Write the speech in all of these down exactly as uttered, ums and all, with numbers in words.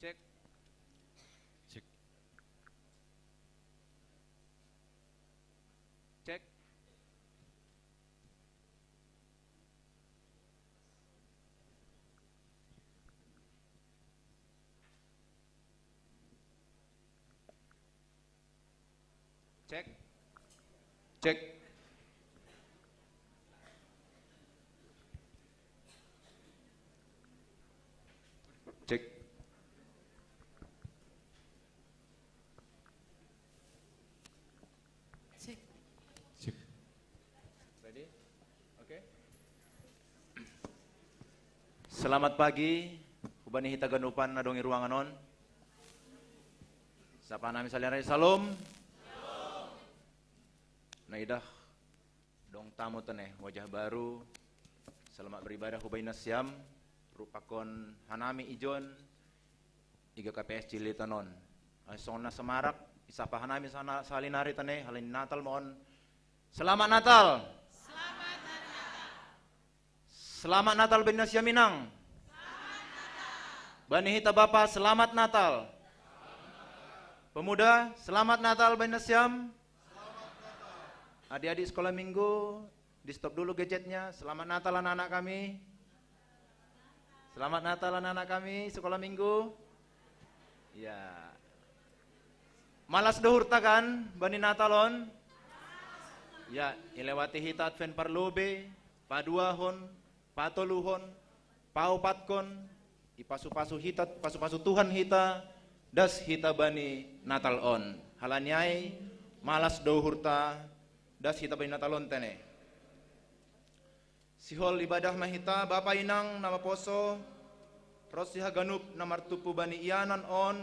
Cek. Cek. Cek. Cek. Cek. Cek. Cek. Cek. Ready? Oke. Selamat pagi, hubani hita ganupan na dong i ruangan on. Sapa nami salinari, salam. Na idah dong tamu tene, wajah baru. Selamat beribadah hubaen nasiam. Rupakkon hanami ijon iga K P S Cililitan on. Ai songon na samarak, isapa hanami sana salinari tene, halani Natal ma on. Selamat Natal. Selamat Natal. Selamat Natal baen nasiam, Inang. Bani hita, Bapa, selamat Natal. Pemuda, selamat Natal baen nasiam. Adik-adik sekolah minggu, di stop dulu gadgetnya. Selamat Natal anak-anak kami. Selamat Natal anak-anak kami sekolah minggu. Ya. Malas do uhurta kan bani Natal on? Ya, ilewati hita Advent parlobe, paduahon, patoluhon, paopatkon, ipasu-pasu hita, pasu-pasu Tuhan hita, das hita bani Natal on. Halani ai, malas do uhurta, das hita bani Natal on tene. Sihol ibadah ma hita, Bapa, Inang na maposo, ronsi haganup na martumpu bani ianan on.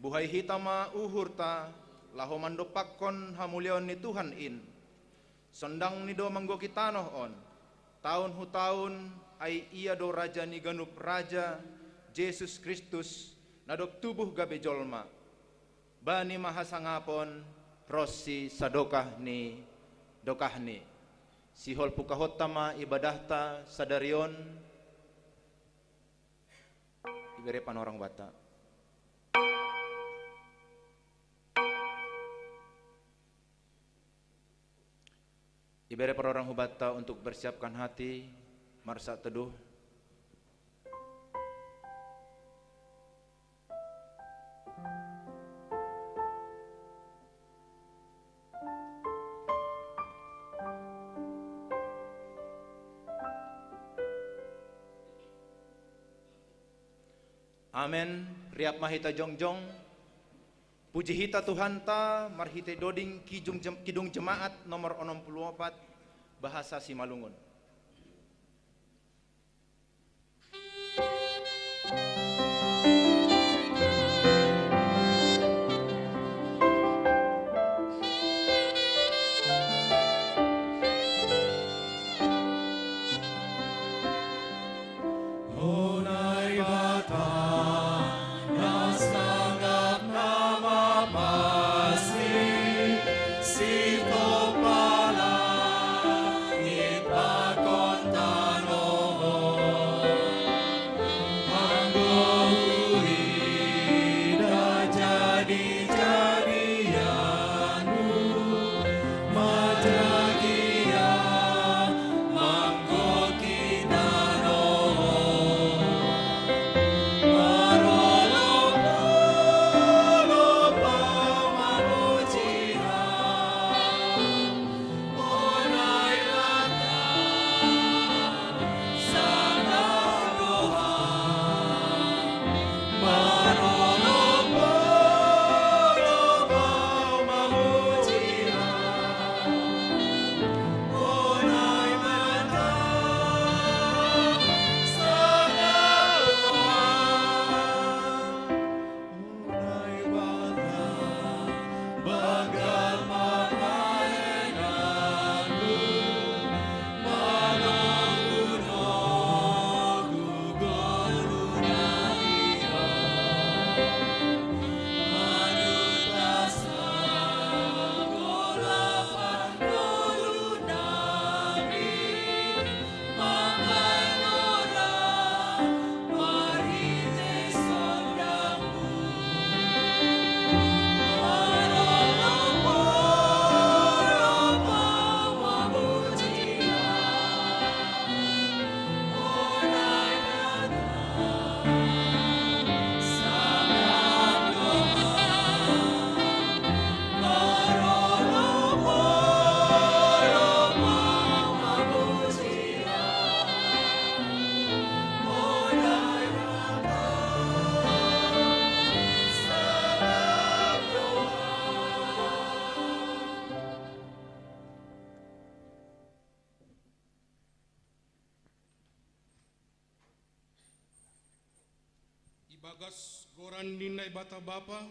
Buhai hita ma uhurta, laho mandompakkon hamuliaon ni Tuhan in. Sondangni do manggohi tanoh on, taon hu taon, ai Ia do Raja ni ganup raja, Jesus Kristus, na dob tubuh gabe jolma. Bani ma hasangapon ronsi sadokah ni dokahni. Sihol pungkahonta ma ibadahta sadari on. Ibere panorang hubanta. Ibere panorang hubanta untuk bersiapkan hati, marsak teduh. Amen. Riap ma hita jongjong. Puji hita Tuhanta marhitei doding Kijung Jem-, Kidung Jemaat nomor onom puluh opat, bahasa Simalungun. Bagas goran ni Naibata Bapa,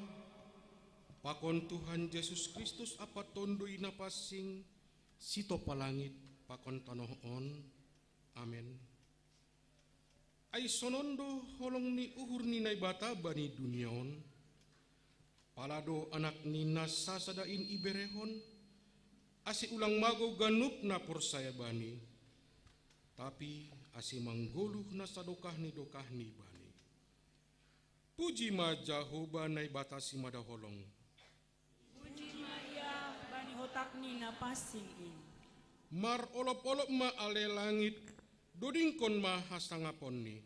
pakon Tuhan Jesus Kristus ampa Tonduy Napansing, sitop langit pakon tanoh on. Amen. Ai sonon do holong ni uhur ni Naibata bani dunia on, pala do AnakNi na sasada in iberehon, ase ulang magou ganup na porsaya Bani, tapi ase manggoluh na sadokah ni dokahni Bani. Puji ma Jahowa Naibata simada holong. Puji ma Ia bani hotapNi na pansing in. Marolop-olop ma ale langit, dodingkon ma hasangaponni.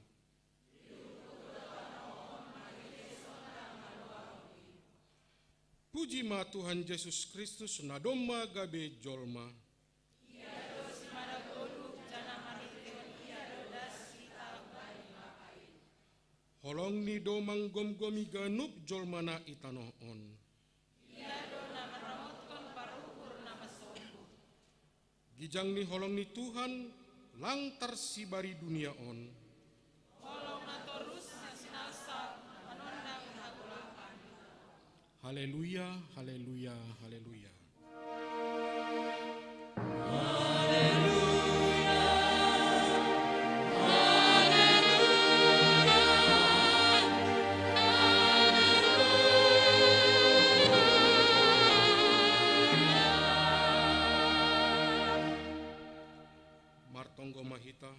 Puji ma Tuhan Jesus Kristus na domma gabe jolma. Ia do simada goluh, janah marhitehon Ia do das sitanggahi makain. HolongNi do manggomgomi ganup jolma na i tanoh on. Ia do na manramotkon paruhur na masombuh. Gijang ni holong ni Tuhan lang tarsibari dunia on. Holong na torus na sinalsal manondangi hagolapan. Haleluya, haleluya, haleluya. Martonggo ma hita.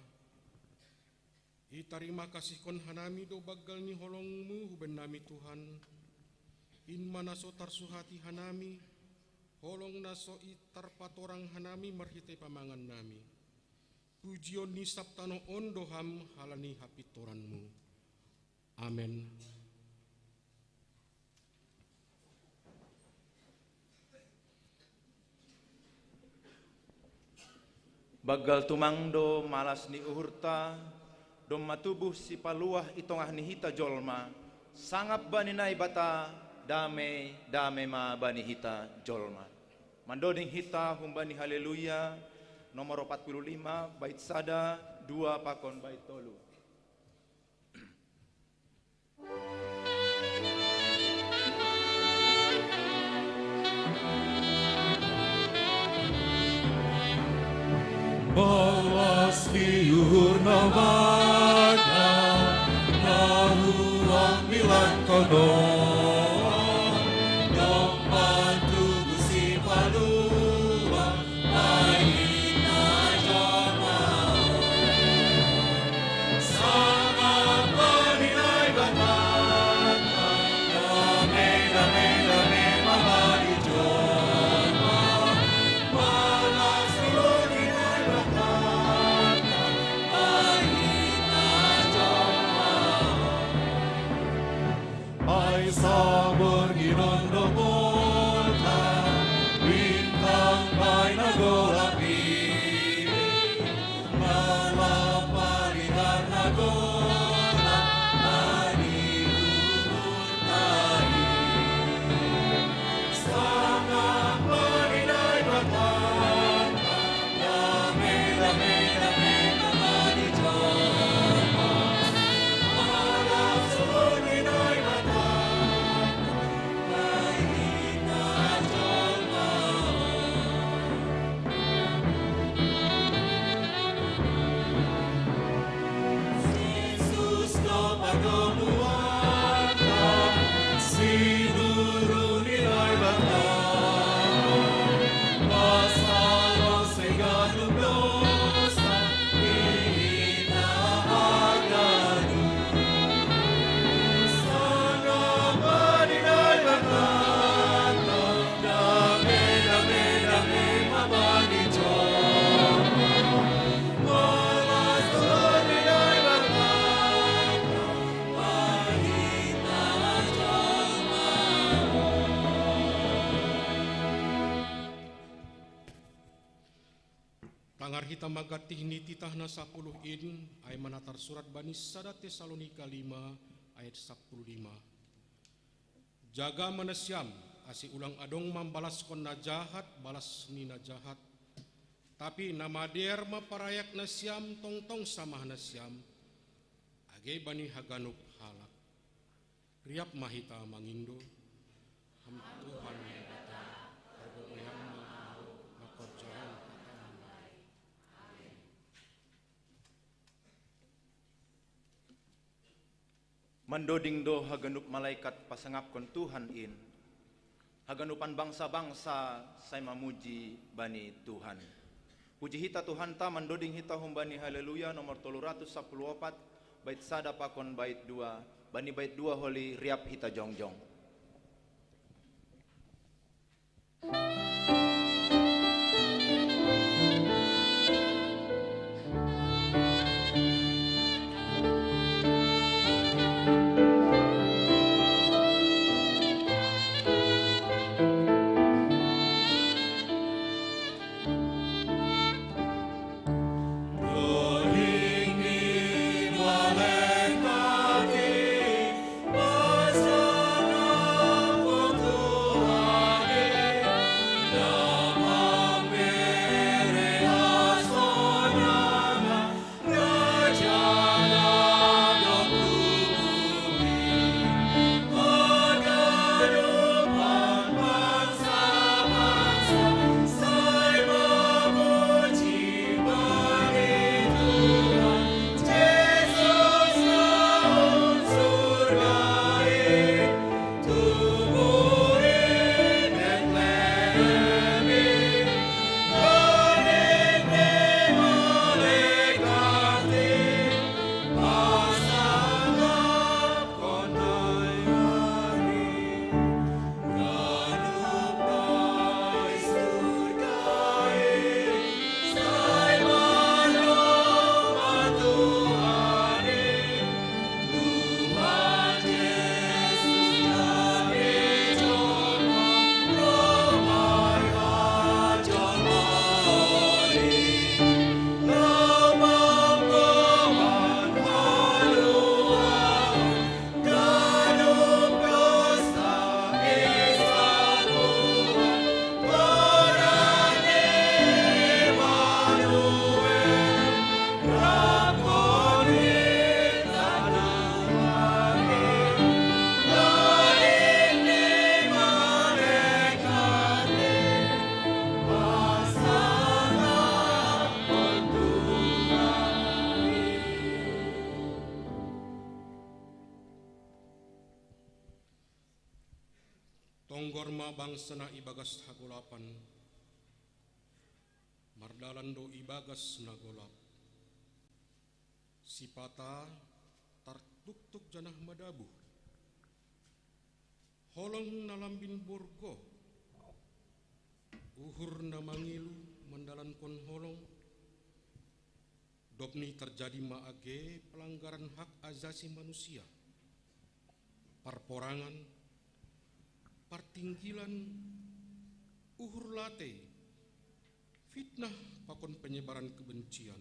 Itarima kasihkon hanami do banggal ni holongMu hubannami, Tuhan. In ma na so tarsuhati hanami, holong na so i tarpatorang hanami marhitei pamangannami. Pujion ni sab tanoh on do Ham halani hapintoranMu. Amen. Banggal tumang do malas ni uhurta, domma tubuh sipaluah i tongah ni hita jolma, sangap bani Naibata, dame, dame ma bani hita jolma. Mandoding hita humbani Haleluya, nomor opat puluh lima, bait sada, dua pakon bait tolu. Balas ni uhur na bagas, na huang milan kono, domma tubuh sipaluah, Ai sabor ginondo bolta, bintang bai na golap i, malah palihan na golap bani uhurta i. Sangap bani Naibata, dame, dame, dame ma bani jolma. Tangar hita ma gantih ni titah na sapuluh in, ai ma na tarsurat bani sada Tesalonika lima ayat sapuluh lima. Jaga ma nasiam, ase ulang adong mambalaskon na jahat balas ni na jahat, tapi na madear ma parayak nasiam tongtong samah nasiam, age bani haganup halak. Riap ma hita mangindo. Ham Tuhan Naibata, pargogohon ma ahu mangkorjahon hataM. Mandoding do haganup malaikat pasangapkon Tuhan in. Haganupan bangsa-bangsa sai mamuji bani Tuhan. Puji hita Tuhanta, mandoding hita humbani Haleluya nomor tolu ratus sapuluh opat, bait sada pakon bait dua, bani bait dua holi riap hita jongjong. Tonggor ma bangsa na ibagas hagolapan, mardalan do ibagas na golap. Sipata tartuktuk janah madabuh. Holong na lambin borgoh, uhur na mangilu mandalankon holong, dob ni tarjadi ma age pelanggaran hak ajasi manusia, parporangan, partinggilan, uhur late, fitnah pakon penyebaran kebencian.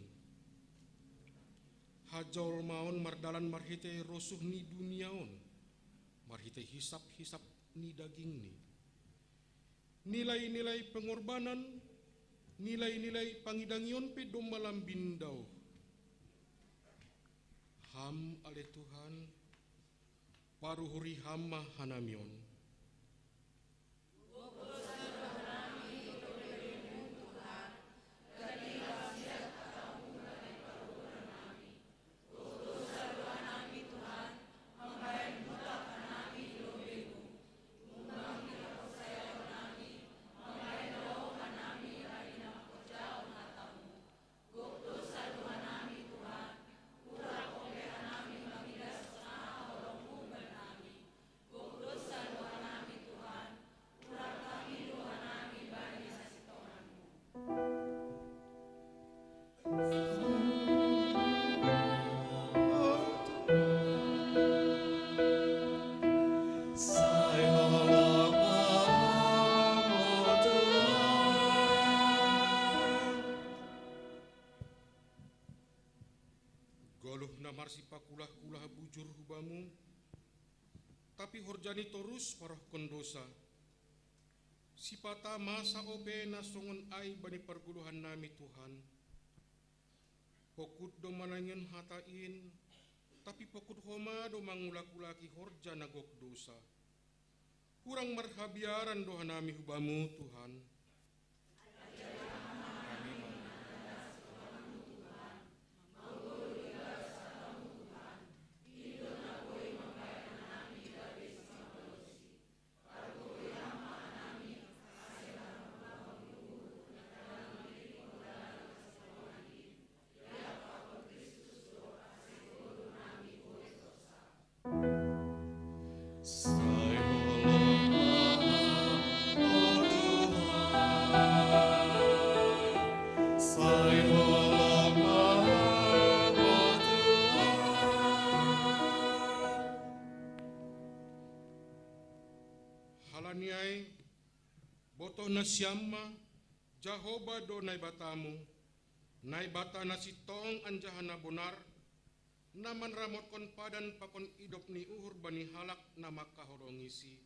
Hajolmaon mardalan marhitei rosuh ni dunia on, marhitei hisap-hisap ni dagingni. Nilai-nilai pengorbanan, nilai-nilai pangidangion pe domma lambin daoh. Ham ale Tuhan, paruhuri Ham ma hanami on. Goluh na marsipakulah-kulah bujur hu Bamu, tapi horjani torus parohkon dosa. Sipata masa ope na songon ai bani pargoluhannami, Tuhan. Pokut do manangihon hata in, tapi pokut Oma do mangulak-ulaki horja na gok dosa. Hurang marhabiaran do hanami hu Bamu, Tuhan. Halani ai, botoh nasiam ma, Jahowa do Naibatamu, Naibata na sintong anjaha na bonar, na manramotkon padan pakon idop ni uhur bani halak na manghaholongisi,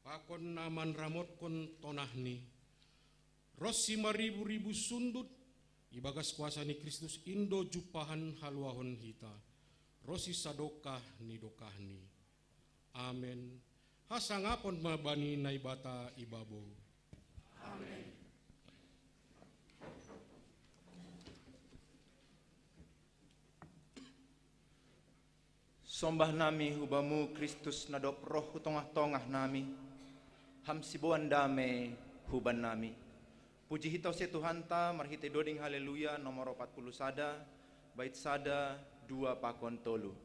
pakon na manramotkon tonahni, ronsi maribu-ribu sundut, ibagas kuasa ni Kristus in do jumpahan haluahon hita, ronsi sadokah ni dokahni. Amen. Hasangapon ma bani Naibata ibabou. Amen. Sombah nami hu Bamu, Kristus, na dob roh hu tongah-tongah nami, Ham siboan dame hubannami. Puji hita use Tuhanta marhitei doding Haleluya nomor opat puluh sada, bait sada, dua pakon tolu.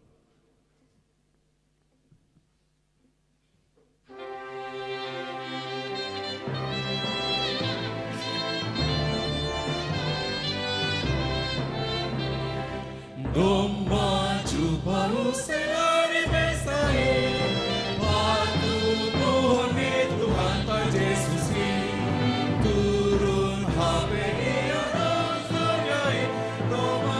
Domma jumpahku sehari besai, patubuhon ni Tuhanta Jesus i, turun hape Ia ro surga i, domma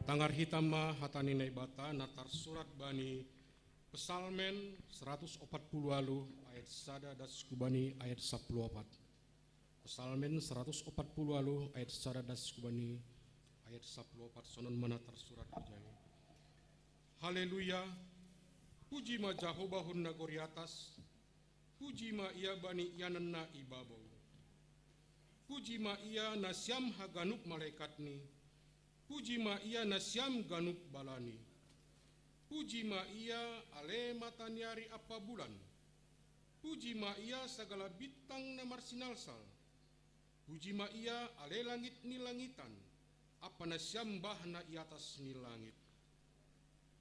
Tangar hita ma hata ni Naibata na tarsurat bani Psalmen seratus opat puluh walu ayat sada das hubani ayat sapuluh opat. Psalmen seratus opat puluh walu ayat sada das hubani ayat sapuluh opat, sonon ma na tarsurat hujai. Haleluya. Puji ma Jahowa hun nagori atas. Puji ma Ia bani ianan na ibabou. Puji ma Ia nasiam haganup malaekatni. Puji ma Ia nasiam ganup balani. Puji ma Ia ale mata ni ari ampa bulan. Puji ma Ia sagala bintang na marsinalsal. Puji ma Ia ale langit ni langitan, ampa nasiam bah na i atas ni langit.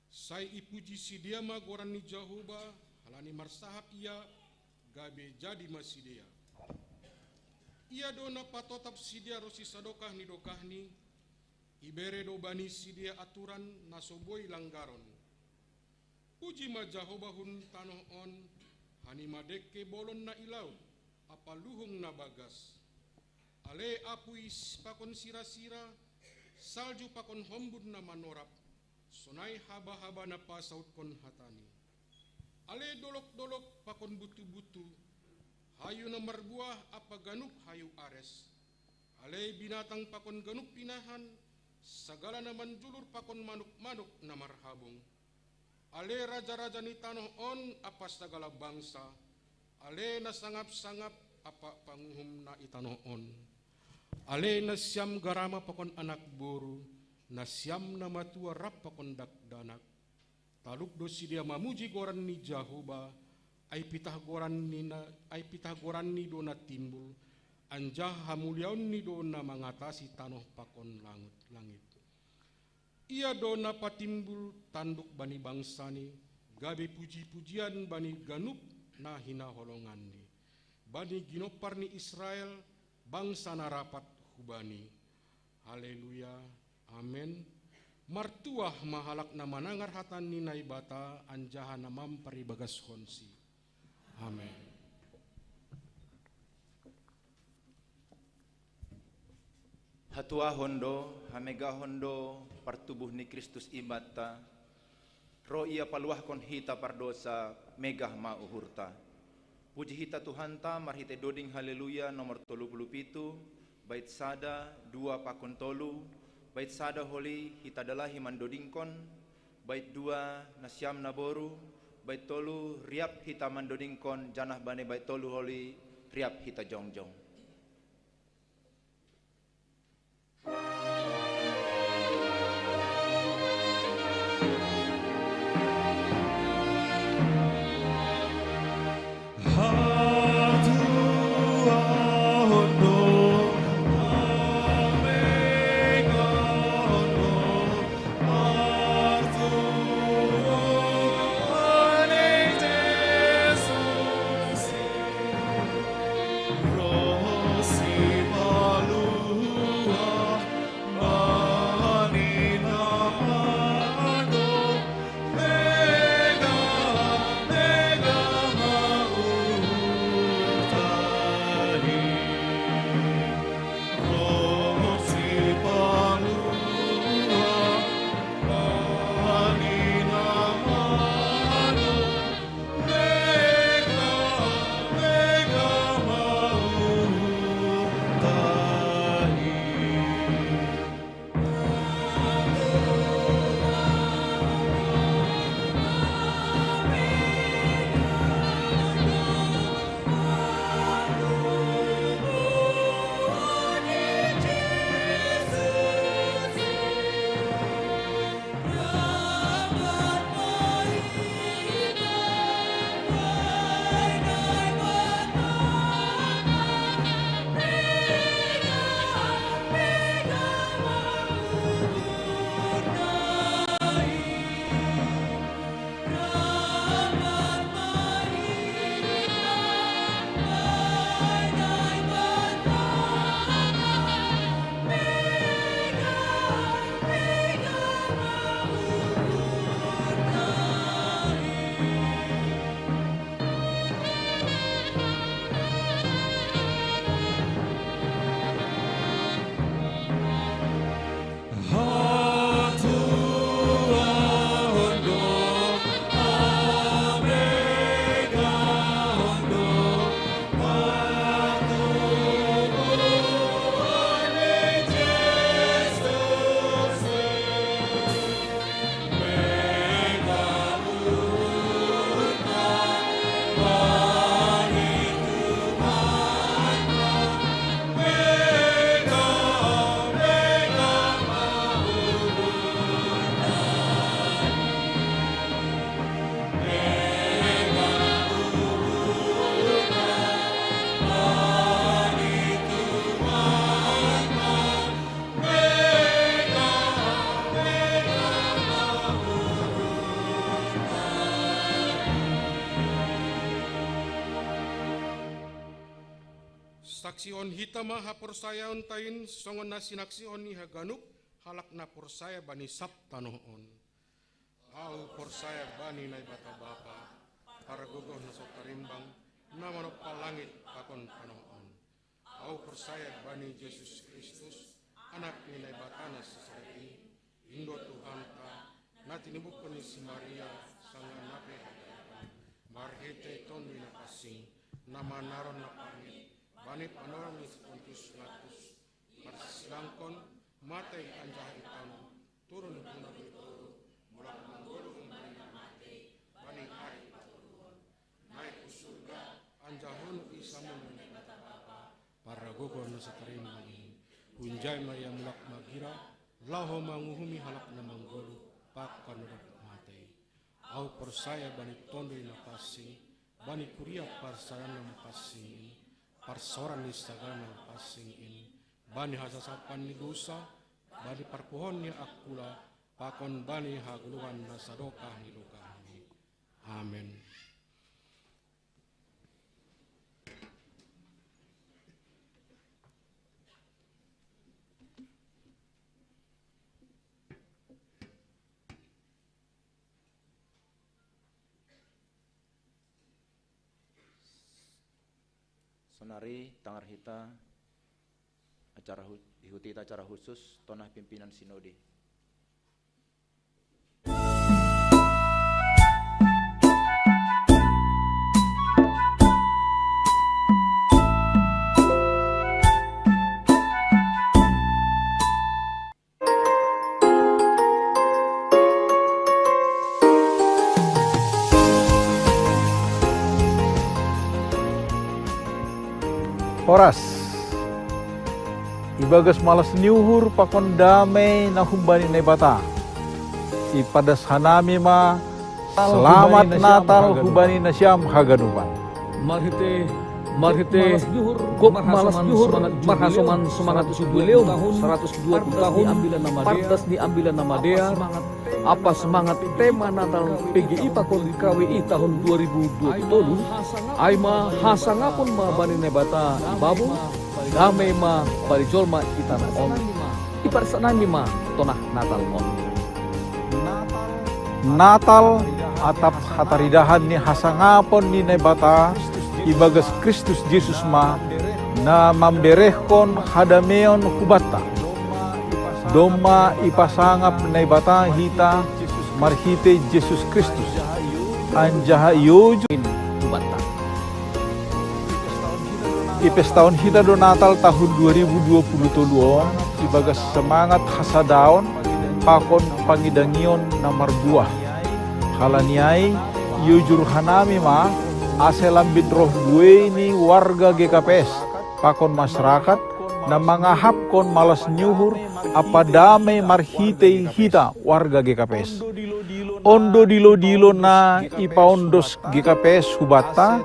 Sai ipuji sidea ma goran ni Jahowa, halani marsahap Ia, gabe jadi ma sidea. Ia do na patotap sidea ronsi sadokah ni dokahni, ibere do bani sidea aturan na so boi langgaron. Puji ma Jahoba hun tanoh on, hani ma dengke bolon na i laut, ampa luhung na bagas. Ale apuy pakon sira-sira, salju pakon hombun na manorap, sonai haba-haba na pasautkon hatani. Ale dolok-dolok pakon butu-butu, hayu na marbuah ampa ganup hayu ares. Ale binatang pakon ganup pinahan, sagala na manjulur pakon manuk-manuk na marhabong. Ale raja-raja ni tanoh on ampa sagala bangsa, ale na sangap-sangap ampa panguhum na i tanoh on. Ale nasiam garama pakon anak boru, nasiam na matua rap pakon dakdanak. Talup do sidea mamuji goran ni Jahoba, ai pitah goran ni na, ai pitah goran ni do na timbul, anjaha hamuliaon ni do na mangatasi tanoh pakon langut-langit. Ia do na patimbul tanduk bani bangsani, gabe puji-pujian bani ganup na hinaholonganni, bani ginompar ni Israel, bangsa na rapat hubani. Haleluya. Amen. Martuah ma halak na manangar hata ni Naibata anjaha na mamparibagashonsi. Amen. Hatuahon do, hamegahon do partubuh ni Kristus i banta, ro ia paluahkon hita pardosa, megah ma uhurta. Puji hita Tuhanta marhitei doding Haleluya nomor tolu puluh pitu, bait sada, dua pakon tolu, bait sada holi hita dalahi mandodingkon, bait dua nasiam naboru, bait tolu riap hita mandodingkon, janah bani bait tolu holi riap hita jongjong. Saksihon hita ma haporsayaonta in, songon na sinaksihon ni haganup halak na porsaya bani sab tanoh on. Au porsaya bani Naibata Bapa, paragogoh na so tarimbang, na manompa langit pakon tanoh on. Au porsaya bani Jesus Kristus, Anak ni Naibata na sasada i, Indo Tuhanta, na tinibukkon ni si Maria, sanga na pe haganupan, marhitei Tonduy Napansing, na manaron na pangit, bani panorang ni si Pontius Pilatus, marsisidangkon, matei anjaha itanom, turun hu nagori toruh, mulak manggoluh humbani na matei, bani ari patoluhon. Naik hu surga, anjaha nunut i samun ni Naibata Bapa, paragogoh na so tarimbang i. Hunjai ma ia mulak magira, laho manguhumi halak na manggoluh, pakon na dob matei. Au porsaya bani Tonduy Napansing, bani kuria parsaoran na mapansing i, parsaoran ni sagala na mapansing i, bani hasasapan ni dousa, bani parpuhoon ni angkula, pakon bani hagoluhan na sadokah ni dokahni. Amen. Sonari tangar hita acara hu-, ihuti hita acara khusus Tonah Pimpinan Sinode. Horas. Ibagas malas ni uhur pakon damei na humbani Naibata, ipadas hanami ma Selamat Natal hubani nasiam haganupan. Marhitei, marhitei gok malas ni uhur, marhasoman semangat jubileum saratus dua puluh tahun, pardas ni Ambilan Namadea, ampa semangat tema Natal P G I pakon K W I tahun dua ribu dua puluh tolu, ai ma hasangapon ma bani Naibata i babou, damei ma bani jolma i tanoh on. Ipadas hanami ma Tonah Natal on. Natal atap hataridahan ni hasangapon ni Naibata ibagas Kristus Jesus ma, na mamberehon hadameion hubanta. Domma ipasangap Naibata hita marhitei Jesus Kristus, anjaha iojur hubanta. Ipestahon hita do Natal tahun dua ribu dua puluh tolu on ibagas semangat hasadaon pakon pangidangion na marbuah. Halani ai, iojur hanami ma, ase lambin roh buei ni warga G K P S pakon masarakat, na mangahapkon malas ni uhur ampa damei marhitei hita warga G K P S. On do dilo-dilo na ipaondos G K P S hubanta,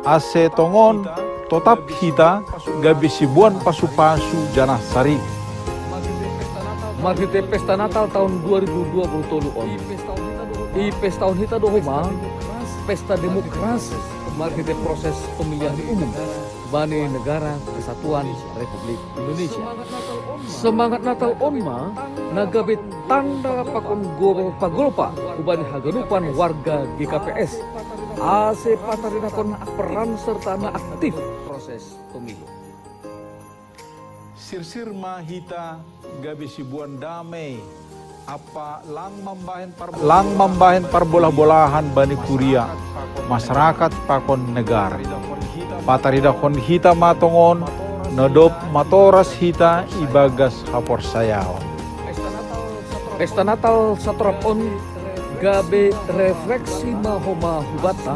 ase tongon totap hita gabe siboan pasu-pasu janah sari. Marhitei pesta Natal tahun dua ribu dua puluh tolu on, ipestahon hita do homa pesta demokrasi marhitei proses pemilihan umum bani Negara Kesatuan Republik Indonesia. Semangat Natal on ma na gabe tanda pakon gol-, pagolpa hubani haganupan warga G K P S, ase pataridahkon peran serta na aktif proses pemilu. Sirsir ma hita gabe siboan damei ampa lang mambahen parbolah-, lang mambahen parbolah-bolahan bani kuria, masarakat pakon negara. Pataridahkon hita ma tongon, na dob matoras hita ibagas haporsayaon. Pesta Natal satorop on gabe refleksi ma homa hubanta,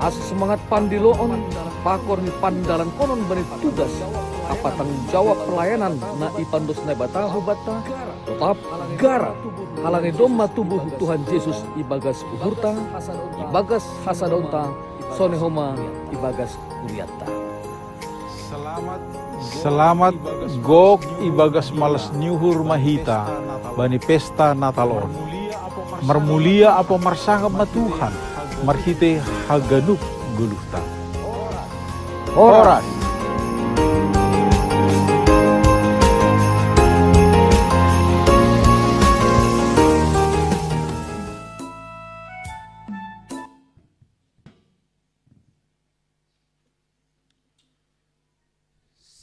asa semangat pandiloon pakon pandalankonon bani tugas ampa tanggung jawab pelayanan na ipandos Naibata hubanta, totap garar, halani domma tubuh Tuhan Jesus ibagas uhurta, ibagas hasadaonta, sonai homa ibagas kurianta. Selamat gok ibagas malas ni uhur ma hita bani pesta Natal on. Marmulia ampa marsangap ma Tuhan marhitei haganup goluhta. Horas.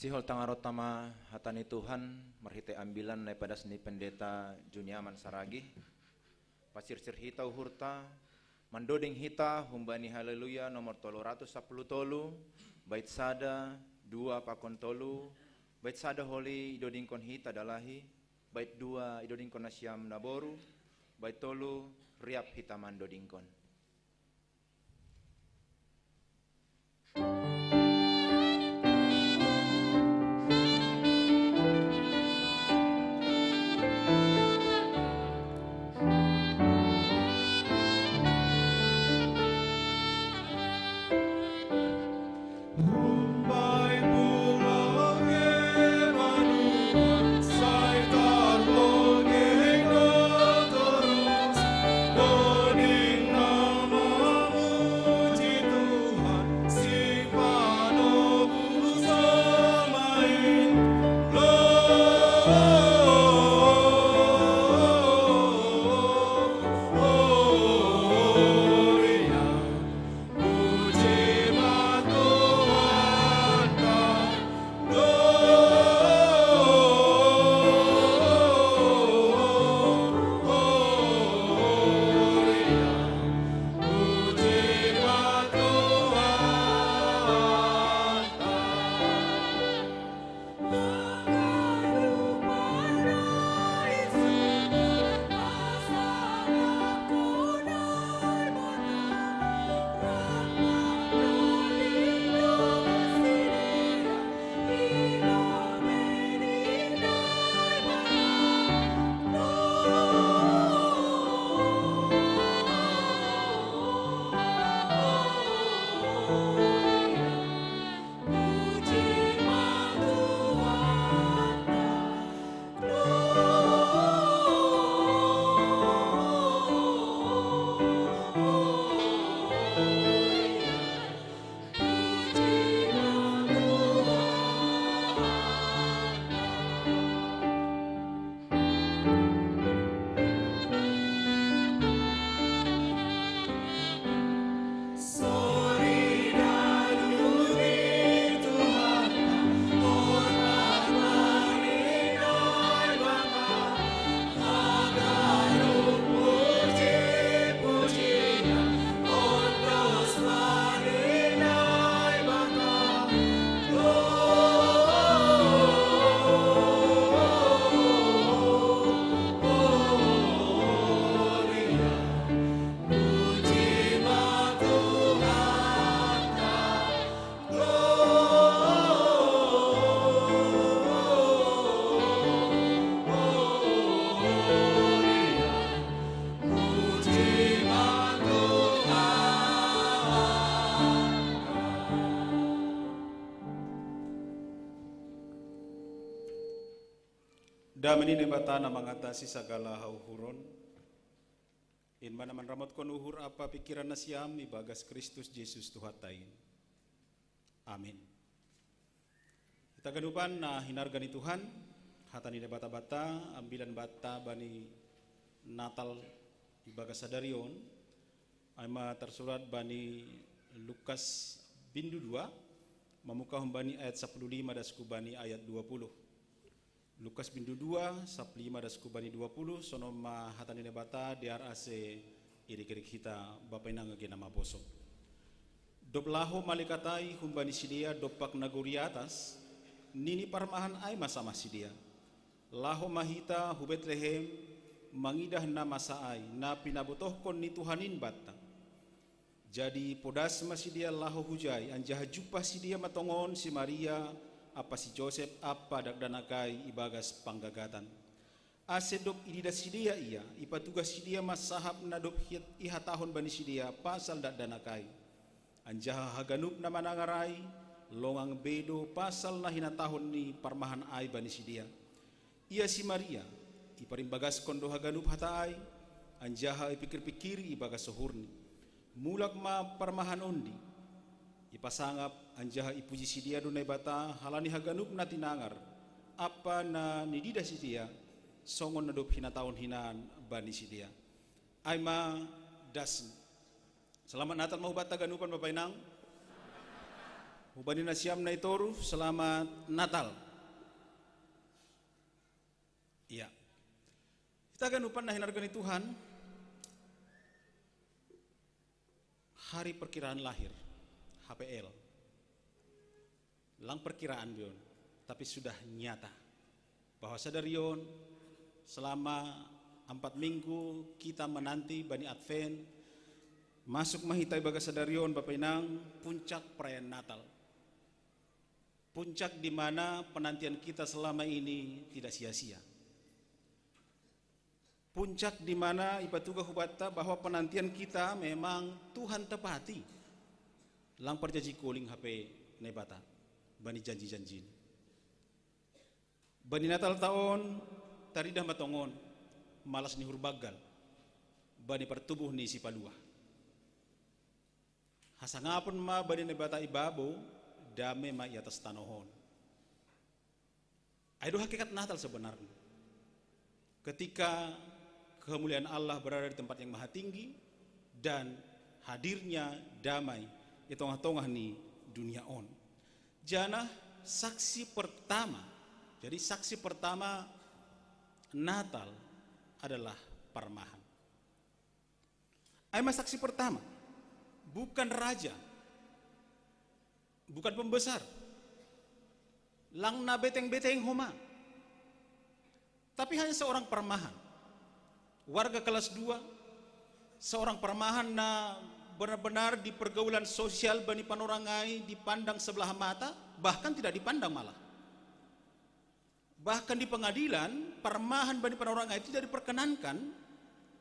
Sihol tangarota ma hata ni Tuhan, marhitei ambilan na ipadas ni Pendeta Juniaman Saragih, pasirsir hita uhurta, mandoding hita humbani Haleluya nomor tolu ratus sapuluh tolu, bait sada, dua pakon tolu, bait sada holi idodingkon hita dalahi, bait dua idodingkon nasiam naboru, bait tolu riap hita mandodingkon. Dame ni Naibata na mangatasi sagala hauhuron, in ma na manramotkon uhur ampa pingkiran nasiam ibagas Kristus Jesus Tuhanta in. Amin. Hita ganupan na hinarga ni Tuhan, hata ni Naibata banta, ambilan banta bani Natal ibagas sadari on, ai ma tarsurat bani Lukas bindu dua, mamuka humbani ayat sapuluh lima dasku bani ayat dua puluh. Lukas bindu dua, sapuluh lima dasku bani dua puluh, sonon ma hata ni Naibata, dear ase irik-irik hita, Bapa inang age na maposo. Dob laho malekat ai humbani sidea dompak nagori atas, nini parmahan ai ma samah sidea: Laho ma hita hu Betlehem, mangidah na masa ai, na pinabotohkon ni Tuhan in banta. Jadi podas ma sidea laho hujai, anjaha jumpah sidea ma tongon si Maria ampa si Josep ampa dakdanak ai ibagas panggagatan. Ase dob ididah sidea ia, ipatugah sidea ma sahap na dob hi-, ihatahon bani sidea pasal dakdanak ai. Anjaha haganup na manangar ai, longang be do pasal na hinatahon ni parmahan ai bani sidea. Ia si Maria, iparimbagaskon do haganup hata ai, anjaha ipingkir-pingkiri ibagas uhurni. Mulak ma parmahan ondi, ipasangap, anjaha ipuji sidea do Naibata halani haganup na tinangar ampa na nididah sidea, songon na dob hinatahon hinan bani sidea. Ai ma dasni. Selamat Natal ma hubanta ganupan, Bapa inang. Hubani nasiam naitoru, selamat Natal. Iya. Kita ganupan na hinarga ni Tuhan, hari perkiraan lahir, H P L. Lang perkiraan bion, tapi sudah nyata bahwa sadarion selama empat minggu kita menanti bani Advent, masuk mahita ibaga sadarion, Bapak Inang, puncak perayaan Natal. Puncak di mana penantian kita selama ini tidak sia-sia. Puncak di mana ipatuga hubatta bahwa penantian kita memang Tuhan tepati. Lang parjaji koling hape Naibata bani janji-janjin. Bani Natal taon taridah matongon, malas ni hurbagal bani partubuh ni Sipalua. Hasangapon ma bani Naibata ibabo, dame ma i atas tanohon. Ai do hakikat Natal sebenarnya. Ketika kemuliaan Allah berada di tempat yang maha tinggi dan hadirnya damai di tengah-tengah ni dunia on. Janah saksi pertama. Jadi saksi pertama Natal adalah parmahan. Ai ma saksi pertama, bukan raja, bukan pembesar, lang na beteng-beteng homa, tapi hanya seorang parmahan, warga kelas dua, seorang parmahan na benar-benar di pergaulan sosial bani panorangai dipandang sebelah mata, bahkan tidak dipandang malah. Bahkan di pengadilan, parmahan bani panorangai tidak diperkenankan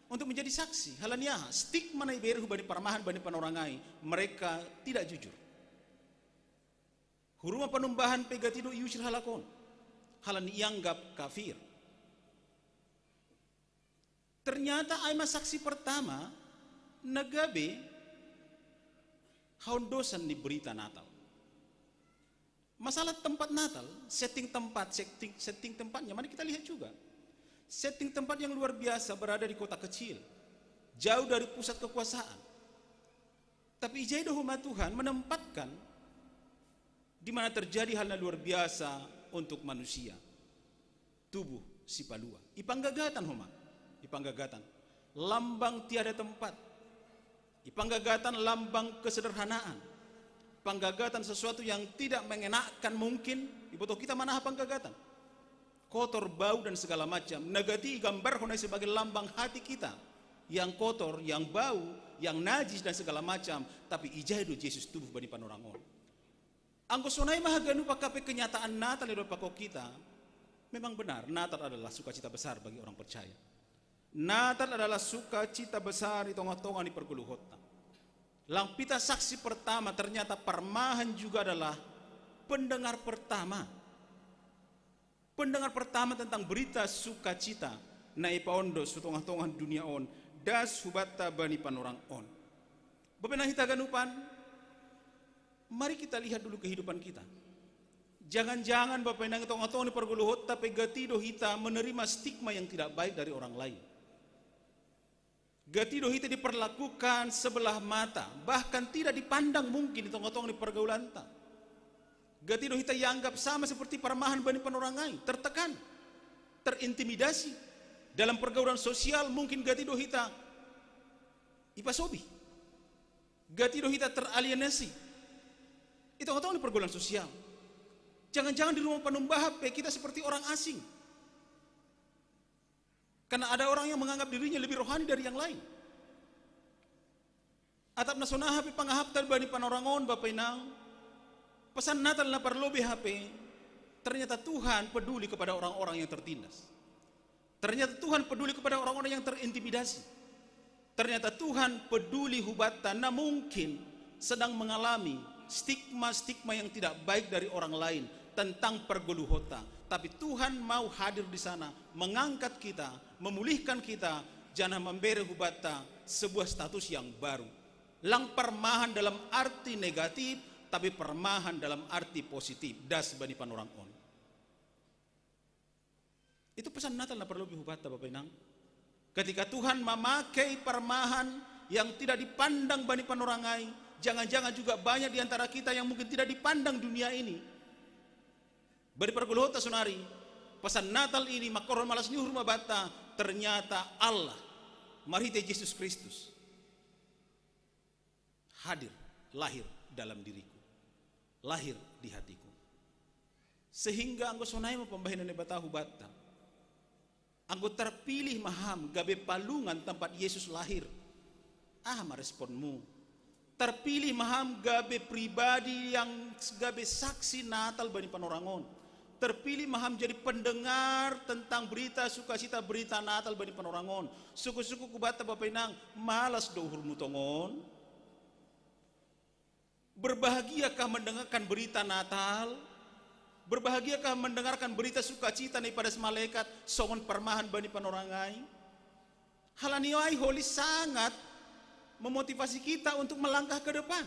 untuk menjadi saksi. Halani aha? Stigma na iberehu bani parmahan bani panorangai, mereka tidak jujur. Huruma panumbahan pe gati do iusir halak on, halani ianggap kafir. Ternyata ai ma saksi pertama na gabe haondosan ni berita Natal. Masalah tempat Natal, setting tempat, setting, setting tempatnya, mari kita lihat juga. Setting tempat yang luar biasa, berada di kota kecil, jauh dari pusat kekuasaan. Tapi ijai do homa Tuhan menempatkan di mana terjadi hal na luar biasa untuk manusia. Tubuh Sipalua. I panggagatan homa. I panggagatan. Lambang tiada tempat. I panggagatan lambang kesederhanaan. Panggagatan sesuatu yang tidak mengenakkan mungkin. Iboto kita mana panggagatan. Kotor, bau, dan segala macam. Na gati igambarhon ai sebagai lambang hati kita. Yang kotor, yang bau, yang najis, dan segala macam. Tapi ijai do Jesus tubuh bani panorang on. Anggo sonai ma haganup angka pe kenyataan Natal i do pakon kita, memang benar, Natal adalah sukacita besar bagi orang percaya. Natal adalah sukacita besar di tonga-tonga ni pargoluhonta. Lang pita saksi pertama, ternyata parmahan juga adalah pendengar pertama. Pendengar pertama tentang berita sukacita na ipaondos hu tonga-tonga dunia on, das hubanta bani panorang on. Bapak Inang hita ganupan, mari kita lihat dulu kehidupan kita. Jangan-jangan Bapak Inang i tonga-tonga ni pargoluhonta pe gati do hita menerima stigma yang tidak baik dari orang lain. Gati do hita diperlakukan sebelah mata, bahkan tidak dipandang mungkin di tonga-tonga ni pargaulanta. Gati do hita ianggap sama seperti parmahan bani panorangai, tertekan, terintimidasi. Dalam pergaulan sosial mungkin gati do hita ipasobi. Gati do hita teralienasi i tonga-tonga ni pergaulan sosial. Jangan-jangan di rumah panumbahan pe kita seperti orang asing. Karena ada orang yang menganggap dirinya lebih rohani dari yang lain. Atap na songon aha pe pangahapta bani panorang on, Bapak Inang, pesan Natal na parlobei hape, ternyata Tuhan peduli kepada orang-orang yang tertindas. Ternyata Tuhan peduli kepada orang-orang yang terintimidasi. Ternyata Tuhan peduli hubanta na mungkin sedang mengalami stigma-stigma yang tidak baik dari orang lain tentang pargoluhonta. Tapi Tuhan mau hadir di sana, mengangkat kita, memulihkan kita, janah mambere hubanta sebuah status yang baru. Lang parmahan dalam arti negatif, tapi parmahan dalam arti positif. Das bani panorang on. Itu pesan Natal na parlobei hubanta, Bapak Inang. Ketika Tuhan memakai parmahan yang tidak dipandang bani panorangai, Jangan-jangan juga banyak di antara kita yang mungkin tidak dipandang dunia ini. Bari pargoluhutta sonari, pesan Natal ini, makorhon malas ni uhur ma banta, ternyata Allah marhitei Yesus Kristus hadir, lahir dalam diriku, lahir di hatiku. Sehingga anggo sonai ma pambahenan Naibata hubanta, anggo terpilih ma ham gabe palungan tempat Yesus lahir, aha ma responmu? Terpilih ma ham gabe pribadi yang gabe saksi Natal bani panorang on. Terpilih ma ham jadi pendengar tentang berita sukacita, berita Natal bani panorang on. Suku-suku hubanta, Bapa Inang, malas do uhurmu tongon? Berbahagiakah mendengarkan berita Natal? Berbahagiakah mendengarkan berita sukacita na ipadas malaikat songon parmahan bani panorang ai? Halani ai holi sangat memotivasi kita untuk melangkah ke depan.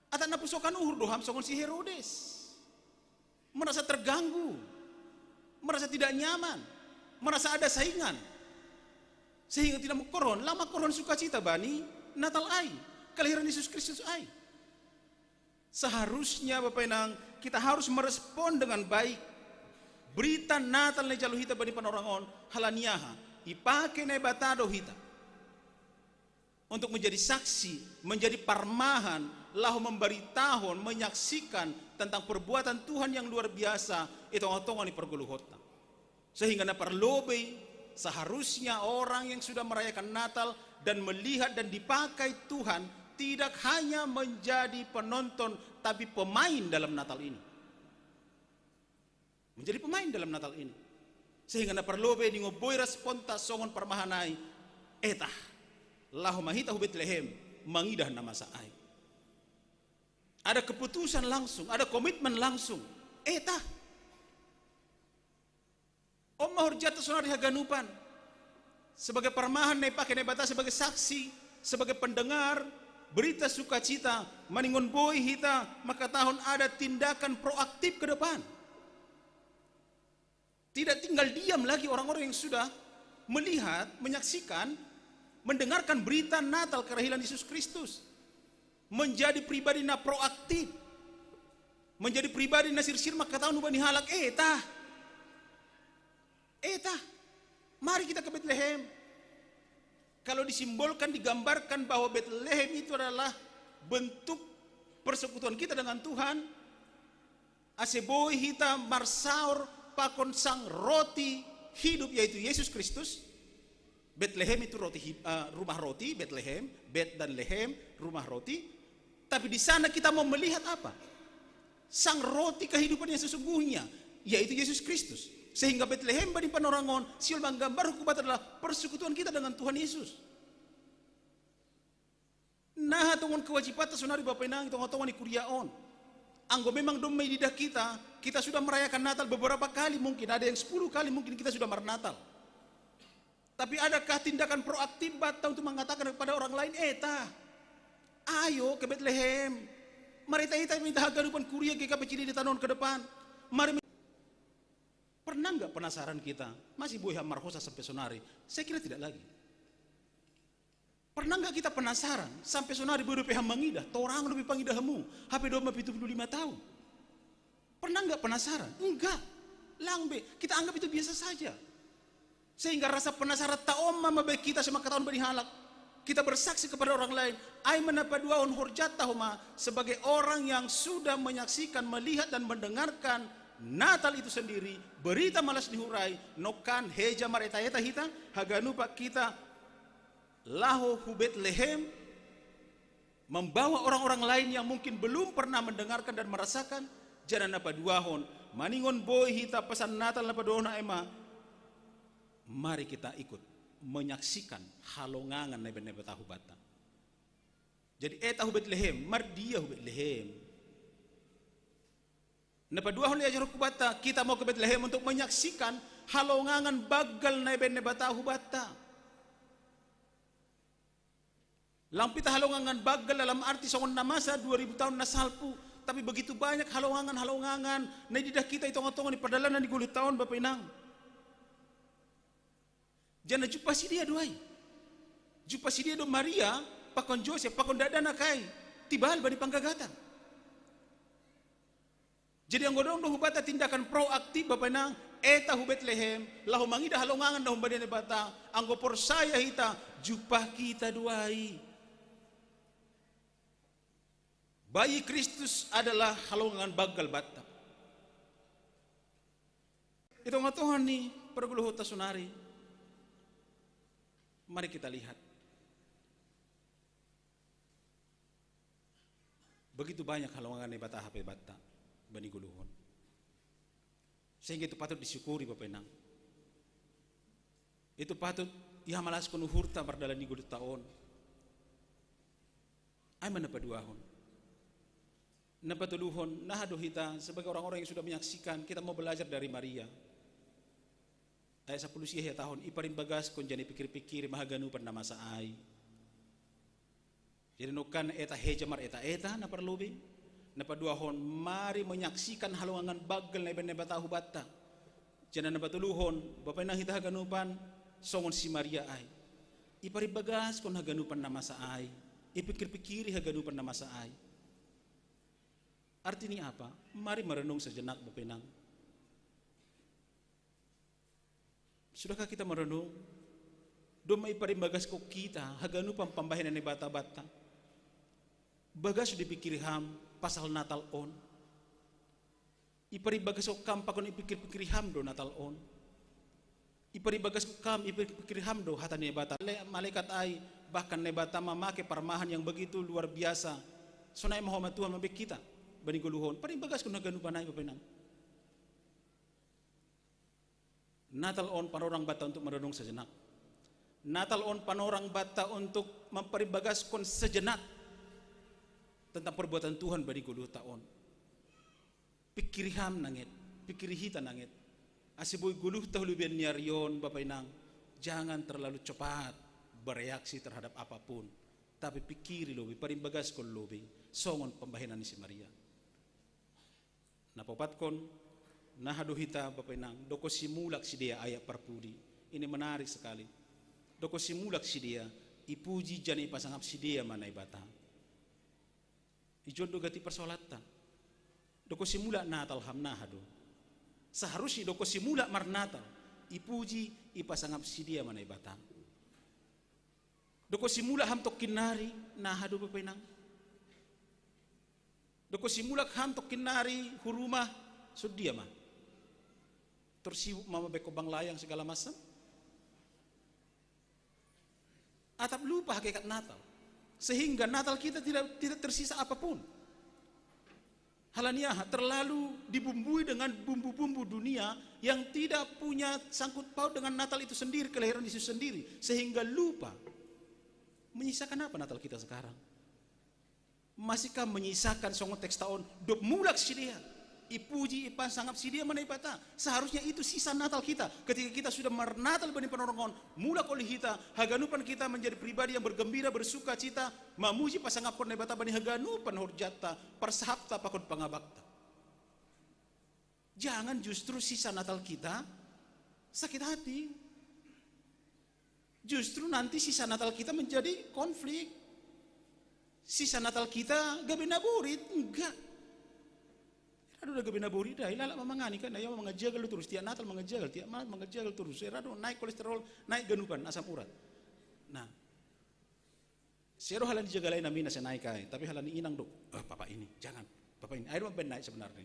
Atau na pusokan uhur do ham songon si Herodes, merasa terganggu, merasa tidak nyaman, merasa ada saingan, sehingga tidak makorhon, laho makorhon sukacita bani Natal ai, kelahiran Yesus Kristus ai. Seharusnya, Bapa Inang, kita harus merespon dengan baik berita Natal na ijalo hita bani panorang on. Halani aha? Ipake Naibata do hita untuk menjadi saksi, menjadi parmahan, laho membaritahon, menyaksikan tentang perbuatan Tuhan yang luar biasa i tonga-tonga ni pargoluhonta. Sehingga na parlobei, seharusnya orang yang sudah merayakan Natal dan melihat dan dipakai Tuhan tidak hanya menjadi penonton, tapi pemain dalam Natal ini. Menjadi pemain dalam Natal ini. Sehingga na parlobei, di ngomboi responta songon parmahan ai, eta, laho ma hita hu Betlehem mangidah na masa ai. Ada keputusan langsung, ada komitmen langsung. Eta, on ma horjanta sonari haganupan. Sebagai parmahan na ipake Naibata, sebagai saksi, sebagai pendengar berita sukacita, maningon boi hita mangkatahon ada tindakan proaktif ke depan. Tidak tinggal diam lagi orang-orang yang sudah melihat, menyaksikan, mendengarkan berita Natal kelahiran Yesus Kristus. Menjadi pribadi na proaktif. Menjadi pribadi na sirsir mangkatahon hubani halak, eta, eta, mari kita ke Betlehem. Kalau disimbolkan, digambarkan bahwa Betlehem itu adalah bentuk persekutuan kita dengan Tuhan, ase boi hita marsaor pakon sang roti hidup, yaitu Yesus Kristus. Betlehem itu roti hi-, eh, rumah roti, Betlehem, Bet dan Lehem, rumah roti. Tapi di sana kita mau melihat apa? Sang roti kehidupan yang sesungguhnya, yaitu Yesus Kristus. Sehingga Betlehem bani panorang on, sihol manggambarhon hubanta adalah persekutuan kita dengan Tuhan Yesus. Naha tongon kewajibanta sonari, Bapa Inang, i tonga-tonga ni kuria on? Anggo memang domma ididah kita, kita sudah merayakan Natal beberapa kali, mungkin ada yang sepuluh kali mungkin kita sudah marnatal. Tapi adakah tindakan proaktif banta untuk mengatakan kepada orang lain, eta, ayo ke Betlehem, mareta-eta ma hita haganupan kuria, G K P C D di taon ke depan. Mari. Pernah nggak penasaran kita? Masih boi ham marhosa sampai sonari? Saya kira tidak lagi. Pernah nggak kita penasaran? Sampai sonari boi dope ham mangidah, torang dope pangidahanmu, hape domma pitu puluh lima tahun. Pernah nggak penasaran? Enggak. Lang be, kita anggap itu biasa saja. Sehingga rasa penasaran ta on ma mabaen hita asa mangkatahon bani halak. Kita bersaksi kepada orang lain. Ai ma na paduahon horjanta homa sebagai orang yang sudah menyaksikan, melihat dan mendengarkan Natal itu sendiri, berita malas ni uhur ai, nongkan heja mareta-eta hita, haganupan hita laho hu Betlehem, membawa orang-orang lain yang mungkin belum pernah mendengarkan dan merasakan, janah na paduahon, maningon boi hita pesan Natal na paduahon ai ma, mari kita ikut menyaksikan halongangan na ibaen Naibata hubanta. Jadi eta hu Betlehem, mardia hu Betlehem? Na paduahon diajarhon hubanta, kita mau ke Betlehem untuk menyaksikan halongangan banggal na ibaen Naibata hubanta. Lang pita halongangan banggal dalam arti songon na masa dua ribu tahun na salpu, tapi begitu banyak halongangan-halongangan na ididah kita i tonga-tonga ni pardalanan ni goluhta on, Bapa Inang. Janah jumpang sidea do ai. Jumpang sidea do Maria, Pakon Joseph, pakon da'dana kai, tibal bani panggagatan. Jadi anggo dong do hubata tindakan proaktif bapa inang, eta hu Betlehem, laho mangida halongangan na humbani Naibata, anggo porsaya hita, jumpah hita do ai. Bayi Kristus adalah halongangan banggal banta. Ito nga Tuhan ni parguluhonta sonari. Mari kita lihat. Begitu banyak halongangan Naibata hape banta bani goluhon. Sehingga itu patut disyukuri bapa inang. Itu patut ihamalaskon uhurta mardalan ni goluhta on. Ai ma na paduahon. Na patoluhon, naha do hita sebagai orang-orang yang sudah menyaksikan, kita mau belajar dari Maria. Ayat sapuluh sia ihatahon, iparimbagaskon janah ipikir-pikiri ma haganupan na masa ai. Jadi nongkan eta heja mar eta-eta na parlobei. Na paduahon mari menyaksikan halongangan banggal na ibaen Naibata hubanta. Janah na patoluhon, bapa inang hita haganupan, songon si Maria ai. Iparimbagaskon haganupan na masa ai. Ipikir-pikiri haganupan na masa ai. Arti ni apa? Mari merenung sejenak bapa inang. Sudahkah kita merenung? Domma iparimbagaskon hita haganupan pambahenan Naibata banta. Bagas do ipikiri ham pasal Natal on. Iparimbagaskon ham pakon ipikir-pikiri ham do Natal on. Iparimbagaskon ham, ipikir-pikiri ham do hata ni Naibata. Le, malaikat ai, bahkan Naibata mamake parmahan yang begitu luar biasa. Sonai ma ho ma Tuhan mambaen hita bani goluhon. Parimbagaskon haganupan ai bapa inang. Natal on panorang banta untuk merenung sejenak. Natal on panorang banta untuk memparimbagaskon sejenak tentang perbuatan Tuhan bani goluhta on. Pikiri ham nanget, pikiri hita nanget. Ase boi goluhta hulubian ni ari on bapa inang, jangan terlalu cepat bereaksi terhadap apapun. Tapi pikiri lobei, parimbagaskon lobei, songon pambahenan ni si Maria. Na paopatkon, naha do hita bapa inang, dokon simulak sidea ayat parpudi. Ini menarik sekali. Dokon simulak sidea, ipuji janah ipasangap sidea ma Naibata. Ijon do gati parsoalanta. Dokon simulak Natal ham naha do. Seharusnya dokon simulak marnatal, ipuji ipasangap sidea ma Naibata. Dokon simulak ham tongkin nari, naha do bapa inang. Dokon simulak ham tongkin nari hu rumah, songon dia ma. Tor sibuk ma mambaen hombang layang segala macam. Atap lupa hakikat Natal. Sehingga Natal kita tidak tidak tersisa apapun. Hal ni aha, terlalu dibumbui dengan bumbu-bumbu dunia yang tidak punya sangkut paut dengan Natal itu sendiri, kelahiran Yesus sendiri, sehingga lupa. Menyisakan apa Natal kita sekarang? Masihkah menyisakan songon teks ta on, dob mulak sidea, ipuji, ipasangap sidea ma Naibata? Seharusnya itu sisa Natal kita. Ketika kita sudah marnatal bani panorang on, mulak oleh kita, haganupan kita menjadi pribadi yang bergembira, bersuka cita, mamuji, pasangapkon Naibata bani haganupan horjanta, parsahapta pakon pangabakta. Jangan justru sisa Natal kita sakit hati. Justru nanti sisa Natal kita menjadi konflik. Sisa Natal kita gabe na borit, enggak. Rado da gabe na borit da, ilala ma mangani kan, ya mangajagal terus, tiap Natal mangajagal, tiap malam mangajagal terus. Rado naik kolesterol, naik ganupan, asam urat. Nah, Sero halani jaga lain amina senai kai, tapi halani inang do, eh, papa ini, jangan, papa ini, ayo ben naik sebenarnya.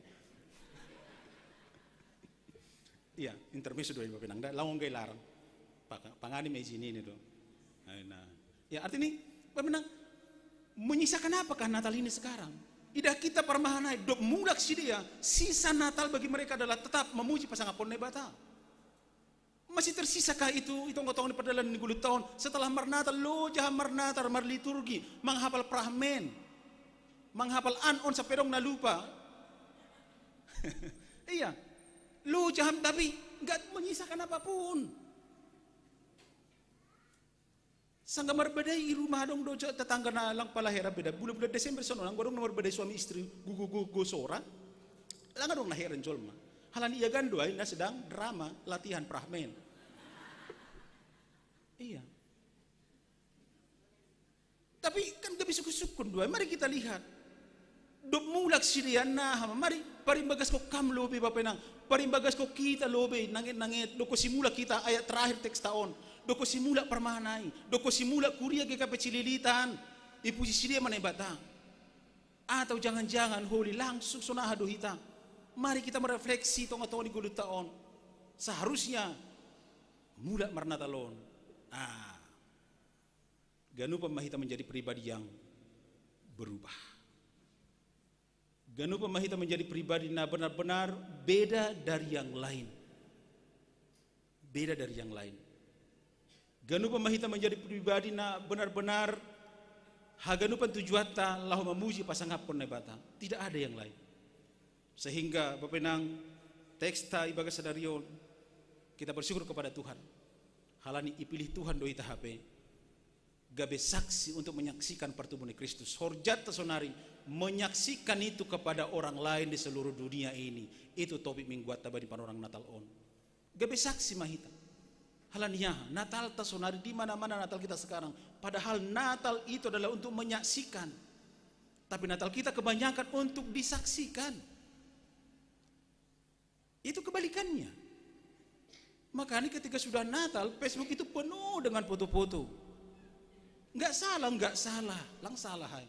Iya, intermezzo do ini papa inang, lawan gay larang. Pangani ma izin ini do. Nah, ya arti ini, papa inang, menyisakan apakah Natal ini sekarang? Ida kita parmahanai, dob mulak sidea, sisa Natal bagi mereka adalah tetap memuji pasangapon Naibata. Masih tersisakah itu, itu tonggo-tonggo ni pardalanan ni gulunta on? Setelah marnatal, loja ham marnatal, marliturgi, manghapal prahmen, manghapal an on sampai dong na lupa. Iya, loja ham tapi nggak menyisakan apapun. Sangga marbadai i rumah adong do tetangga na lang palaheran beda, bulan-bulan Desember sonon anggo adong na marbadai suami istri, gugu-gugu sora. Lang adong na heran jolma. Halani ia gando ai na sedang drama latihan prahmen. Iya. Tapi kan gabe sukun-sukun duai. Mari kita lihat. Dok mulak si dia naha, mari parimbagas ko kam lobe bapenang. Parimbagas ko kita lobe nanget-nanget. Doko si mulak kita ayat terakhir teks taon. Doko si mulak parmahan ai. Doko si mulak kuria ge kapecililitan. Ipuji si dia ma Naibata. Atau jangan-jangan holi langsung so naha do hita. Mari kita merefleksi tonga-tonga ni golu taon. Seharusnya mulak marnatal on. Ah. Ganupan ma hita menjadi pribadi yang berubah. Ganupan ma hita menjadi pribadi na benar-benar beda dari yang lain. Beda dari yang lain. Ganupan ma hita menjadi pribadi na benar-benar haganupan tujuanta laho mamuji pasangapkon Naibata. Tidak ada yang lain. Sehingga bapenang teksta ibagas sadari on, kita bersyukur kepada Tuhan. Halani ipilih Tuhan do hita hape gabe saksi untuk menyaksikan pertumbuhan Kristus. Horjanta sonari menyaksikan itu kepada orang lain di seluruh dunia ini. Itu topik mingguanta bani panorang Natal on. Gabe saksi ma hita. Halani aha, Natalta sonari di mana-mana Natal kita sekarang. Padahal Natal itu adalah untuk menyaksikan. Tapi Natal kita kebanyakan untuk disaksikan. Itu kebalikannya. Makanya ketika sudah Natal, Facebook itu penuh dengan foto-foto. Nggak salah, nggak salah. Lang salah, hai.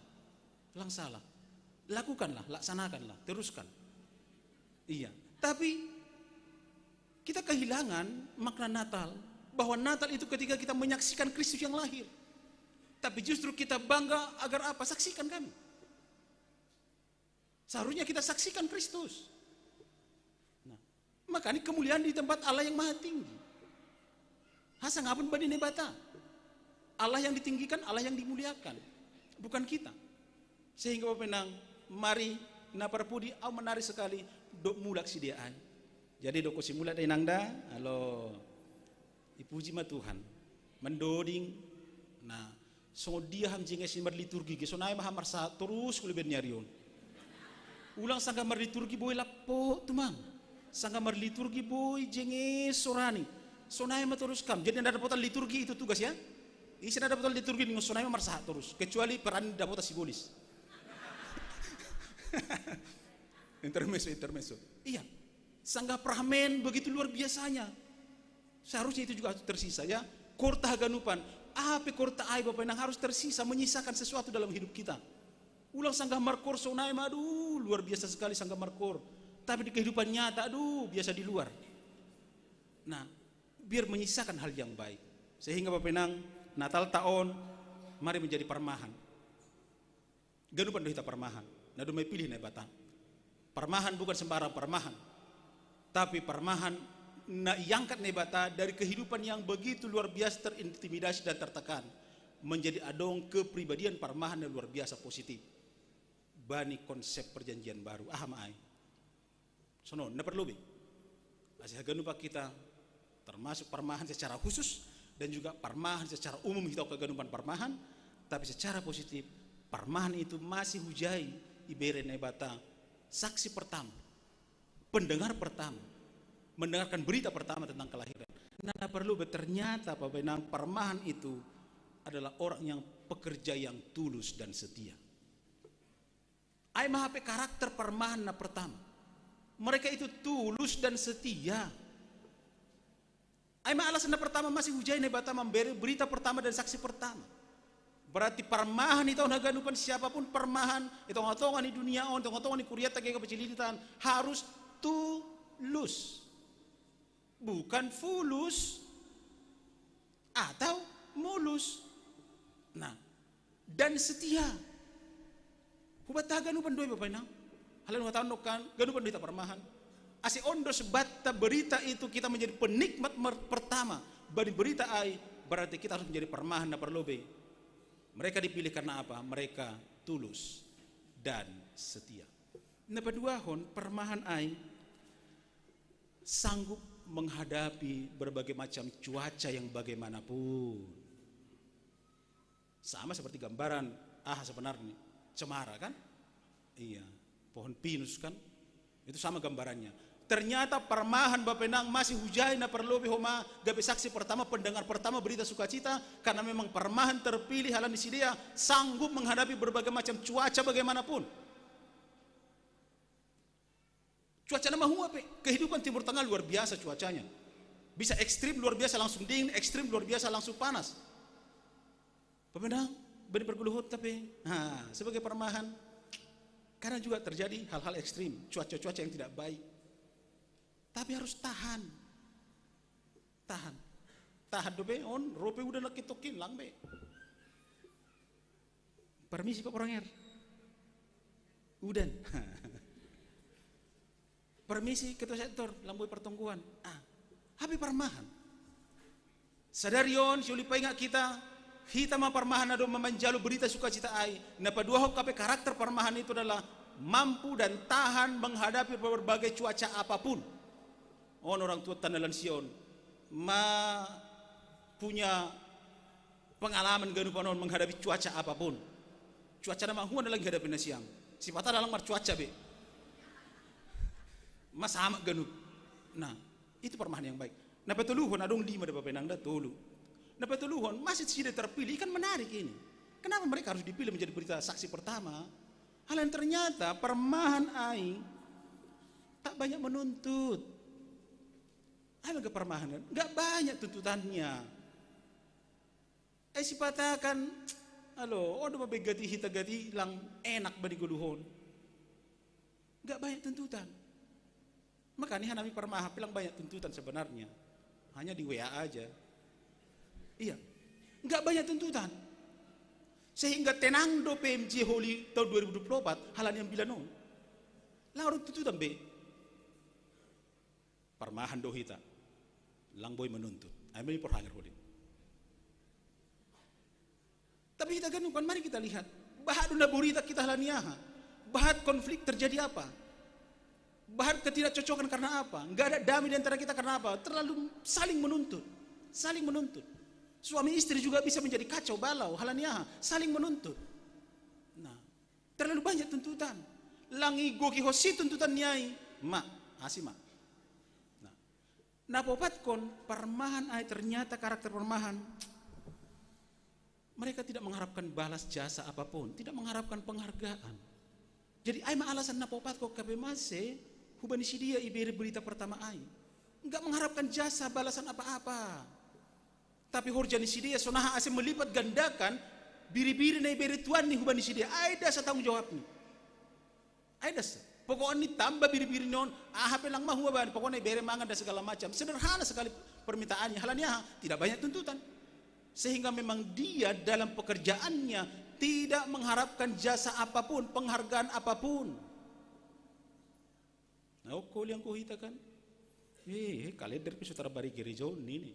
Lang salah. Lakukanlah, laksanakanlah, teruskan. Iya. Tapi kita kehilangan makna Natal. Bahwa Natal itu ketika kita menyaksikan Kristus yang lahir. Tapi justru kita bangga agar apa? Saksikan kami. Seharusnya kita saksikan Kristus. Nah, makanya kemuliaan di tempat Allah yang maha tinggi. Hasangapun bani Naibata. Allah yang ditinggikan, Allah yang dimuliakan. Bukan kita. Sehingga bapenang, mari na parpudi au menarik sekali dok mulak si dia ai. Jadi dok ko si mulak da inang da, halo. Ipuji ma Tuhan. Mandoding. Nah, songon dia ham jenges ni marliturgi ge, sonai ma ham marsahat torus kuli ben ni ari on. Ulang sanggah marliturgi boi lapo tumang. Sanggah marliturgi boi jenges sorani. Sonai ma torus kam. Jadi na dapotan liturgi itu tugas ya. Ise na dapotan liturgi ningon sonai ma marsahat torus. Kecuali peran dapotan sibolis. Intermezzo, intermezzo. Iya. Sanggah pramen begitu luar biasanya. Seharusnya itu juga harus tersisa ya. Korta haganupan. Apa korta ai bapenang harus tersisa, menyisakan sesuatu dalam hidup kita. Ulang sanggah markor sonai ma, aduh, luar biasa sekali sanggah markor. Tapi di kehidupan nyata, aduh, biasa di luar. Nah, biar menyisakan hal yang baik. Sehingga bapenang Natalta on, mari menjadi parmahan. Ganupan do hita parmahan. Na doma ipilih Naibata. Parmahan bukan sembarang parmahan. Tapi parmahan na iangkat Naibata dari kehidupan yang begitu luar biasa terintimidasi dan tertekan. Menjadi adong kepribadian parmahan yang luar biasa positif. Bani konsep perjanjian baru. Aha ma ai. Sonon, na parlobei. Asa haganupan kita, termasuk parmahan secara khusus, dan juga parmahan secara umum hita haganupan parmahan, tapi secara positif, parmahan itu masih hujai ibere Naibata, saksi pertama, pendengar pertama, mendengarkan berita pertama tentang kelahiran. Nah, na parlobei ternyata bapenang parmahan itu adalah orang yang pekerja yang tulus dan setia. Ai ma hape karakter parmahan na pertama. Mereka itu tulus dan setia. Ai ma alasan na pertama masih hujai Naibata mambere berita pertama dan saksi pertama. Berarti parmahan i taon haganupan siapapun parmahan i tonga-tonga ni dunia on, tonga-tonga ni kurianta ge kapecililitan harus tulus. Bukan fulus atau mulus. Nah, dan setia. Hubanta haganupan do i bapenang. Halani hataon kan, ganupan do hita parmahan. Asa on do sebatta berita itu kita menjadi penikmat pertama. Bani berita ai, berarti kita harus menjadi parmahan na parlobei. Mereka dipilih karena apa? Mereka tulus dan setia. Na paduahon, parmahan ai sanggup menghadapi berbagai macam cuaca yang bagaimanapun. Sama seperti gambaran, aha sebenarnya, cemara kan? Iya, pohon pinus kan? Itu sama gambarannya. Ternyata parmahan bapenang masih hujai na parlobi homa gabe saksi pertama, pendengar pertama berita sukacita, karena memang parmahan terpilih halani si dia sanggup menghadapi berbagai macam cuaca bagaimanapun. Cuaca na mahua pe, kehidupan Timur Tengah luar biasa cuacanya. Bisa ekstrim luar biasa langsung dingin, ekstrim luar biasa langsang panas. Pemenang, bani perguluhut tapi, ha, sebagai parmahan, kadang juga terjadi hal-hal ekstrim, cuaca-cuaca yang tidak baik. Tapi harus tahan. Tahan. Tahan do be, on, ro pe udan laki tokin, lang be. Permisi Pak Pranger. Udan. Permisi ketua sektor, lang boi pertongkoan. Ah, hape parmahan. Sadari on, si holi paingat kita, hita ma parmahan na dong manjalo berita sukacita ai. Na paduahon hape karakter parmahan itu adalah mampu dan tahan menghadapi berbagai cuaca apapun. On orang tua tanda lansia on ma punya pengalaman ganupan on menghadapi cuaca apapun. Cuaca na mahua na lagi hadapi na siang. Sipata dalang marcuaca be. Ma sama ganup. Nah, itu parmahan yang baik. Na patoluhon, adong lima da bapenang da, tolu. Na patoluhon, masih si dia terpilih, kan menarik ini. Kenapa mereka harus dipilih menjadi berita saksi pertama? Hal yang ternyata parmahan ai tak banyak menuntut. Ai maka parmahan kan, nggak banyak tuntutannya. Ai sipata kan, alo, odo ma be gati hita gati lang enak bani goluhon. Nggak banyak tuntutan. Makanya hanami parmahan pe lang banyak tuntutan sebenarnya. Hanya di W A aja. Iya. Nggak banyak tuntutan. Sehingga tenang do P M J Holi tahun dua ribu dua puluh empat, halani yang bilang on. Lang orang tuntutan be. Parmahan do hita. Lang boi menuntut. Ai mani porhanger Holi. Tapi hita ganupan, mari kita lihat. Bahat do na burita kita halani aha. Bahat konflik terjadi apa? Bahat ketidakcocokan karena apa? Nggak ada damai di antara kita karena apa? Terlalu saling menuntut. Saling menuntut. Suami istri juga bisa menjadi kacau balau, halani aha? Saling menuntut. Nah, terlalu banyak tuntutan. Lang i goki ho si tuntutan ni ai. Ma, asi ma. Nah, na paopatkon, parmahan ai ternyata karakter parmahan. Mereka tidak mengharapkan balas jasa apapun, tidak mengharapkan penghargaan. Jadi ai ma alasan na paopatkon hape mase hubani si dia ibere berita pertama ai. Nggak mengharapkan jasa balasan apa-apa. Tapi horja ni si dia so naha ase melipat gandakan biri-biri na ibere Tuhan ni hubani si dia. Ai dasa tanggung jawabni. Ai dasa. Pokokni tamba biri-biri ni on, aha pe lang mahua bani, pokoknya ibere mangan dan segala macam. Sederhana sekali permintaannya. Halani aha? Tidak banyak tuntutan. Sehingga memang dia dalam pekerjaannya tidak mengharapkan jasa apapun, penghargaan apapun. Nah, okko liang ko hita kan? Eh, kalender pe so tarbari gereja on ini.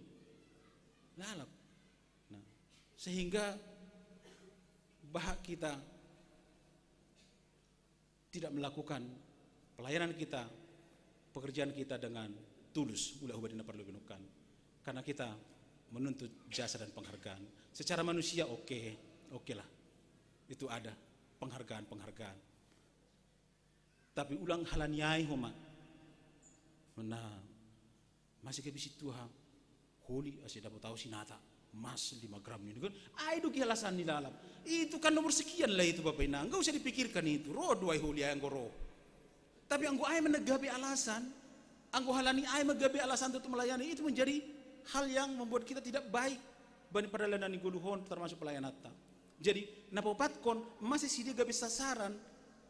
Lalap. Nah, sehingga bahat kita tidak melakukan pelayanan kita, pekerjaan kita dengan tulus, ulah hubani na parlobi nongkan. Karena kita menuntut jasa dan penghargaan. Secara manusia oke, oke lah. Itu ada penghargaan-penghargaan. Tapi ulang halani ai homa. Nah, masih ke bisi Tuhan. Holi ase dapot au sinata mas lima gram ini kan. Ai do ki alasan ni lalap. Itu kan nomor sekian lah itu Bapak Inang. Nggak usah dipikirkan itu. Ro do ai holi ai anggo ro. Tapi anggo ai ma na gabe alasan, anggo halani ai ma gabe alasan untuk melayani, itu menjadi hal yang membuat kita tidak baik bani pardalanan ni goluhon termasuk pelayananta. Jadi, na paopatkon, mase si dia gabe sasaran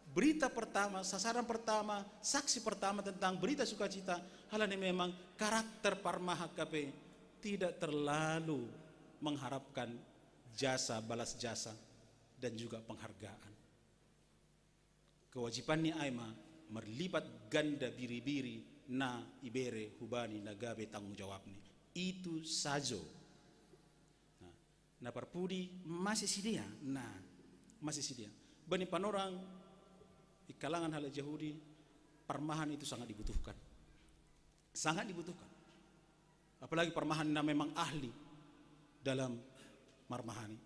berita pertama, sasaran pertama, saksi pertama tentang berita sukacita, halani memang karakter parmahan hape tidak terlalu mengharapkan jasa, balas jasa, dan juga penghargaan. Kewajibanni ai ma merlipat ganda biri-biri na ibere hubani na gabe tanggung jawabni. Itu sajo. Nah, na parpudi mase si dia. Nah, mase si dia. Bani panorang i kalangan halak Jahudi, parmahan itu sangat dibutuhkan. Sangat dibutuhkan. Apalagi parmahan na memang ahli dalam marmahani.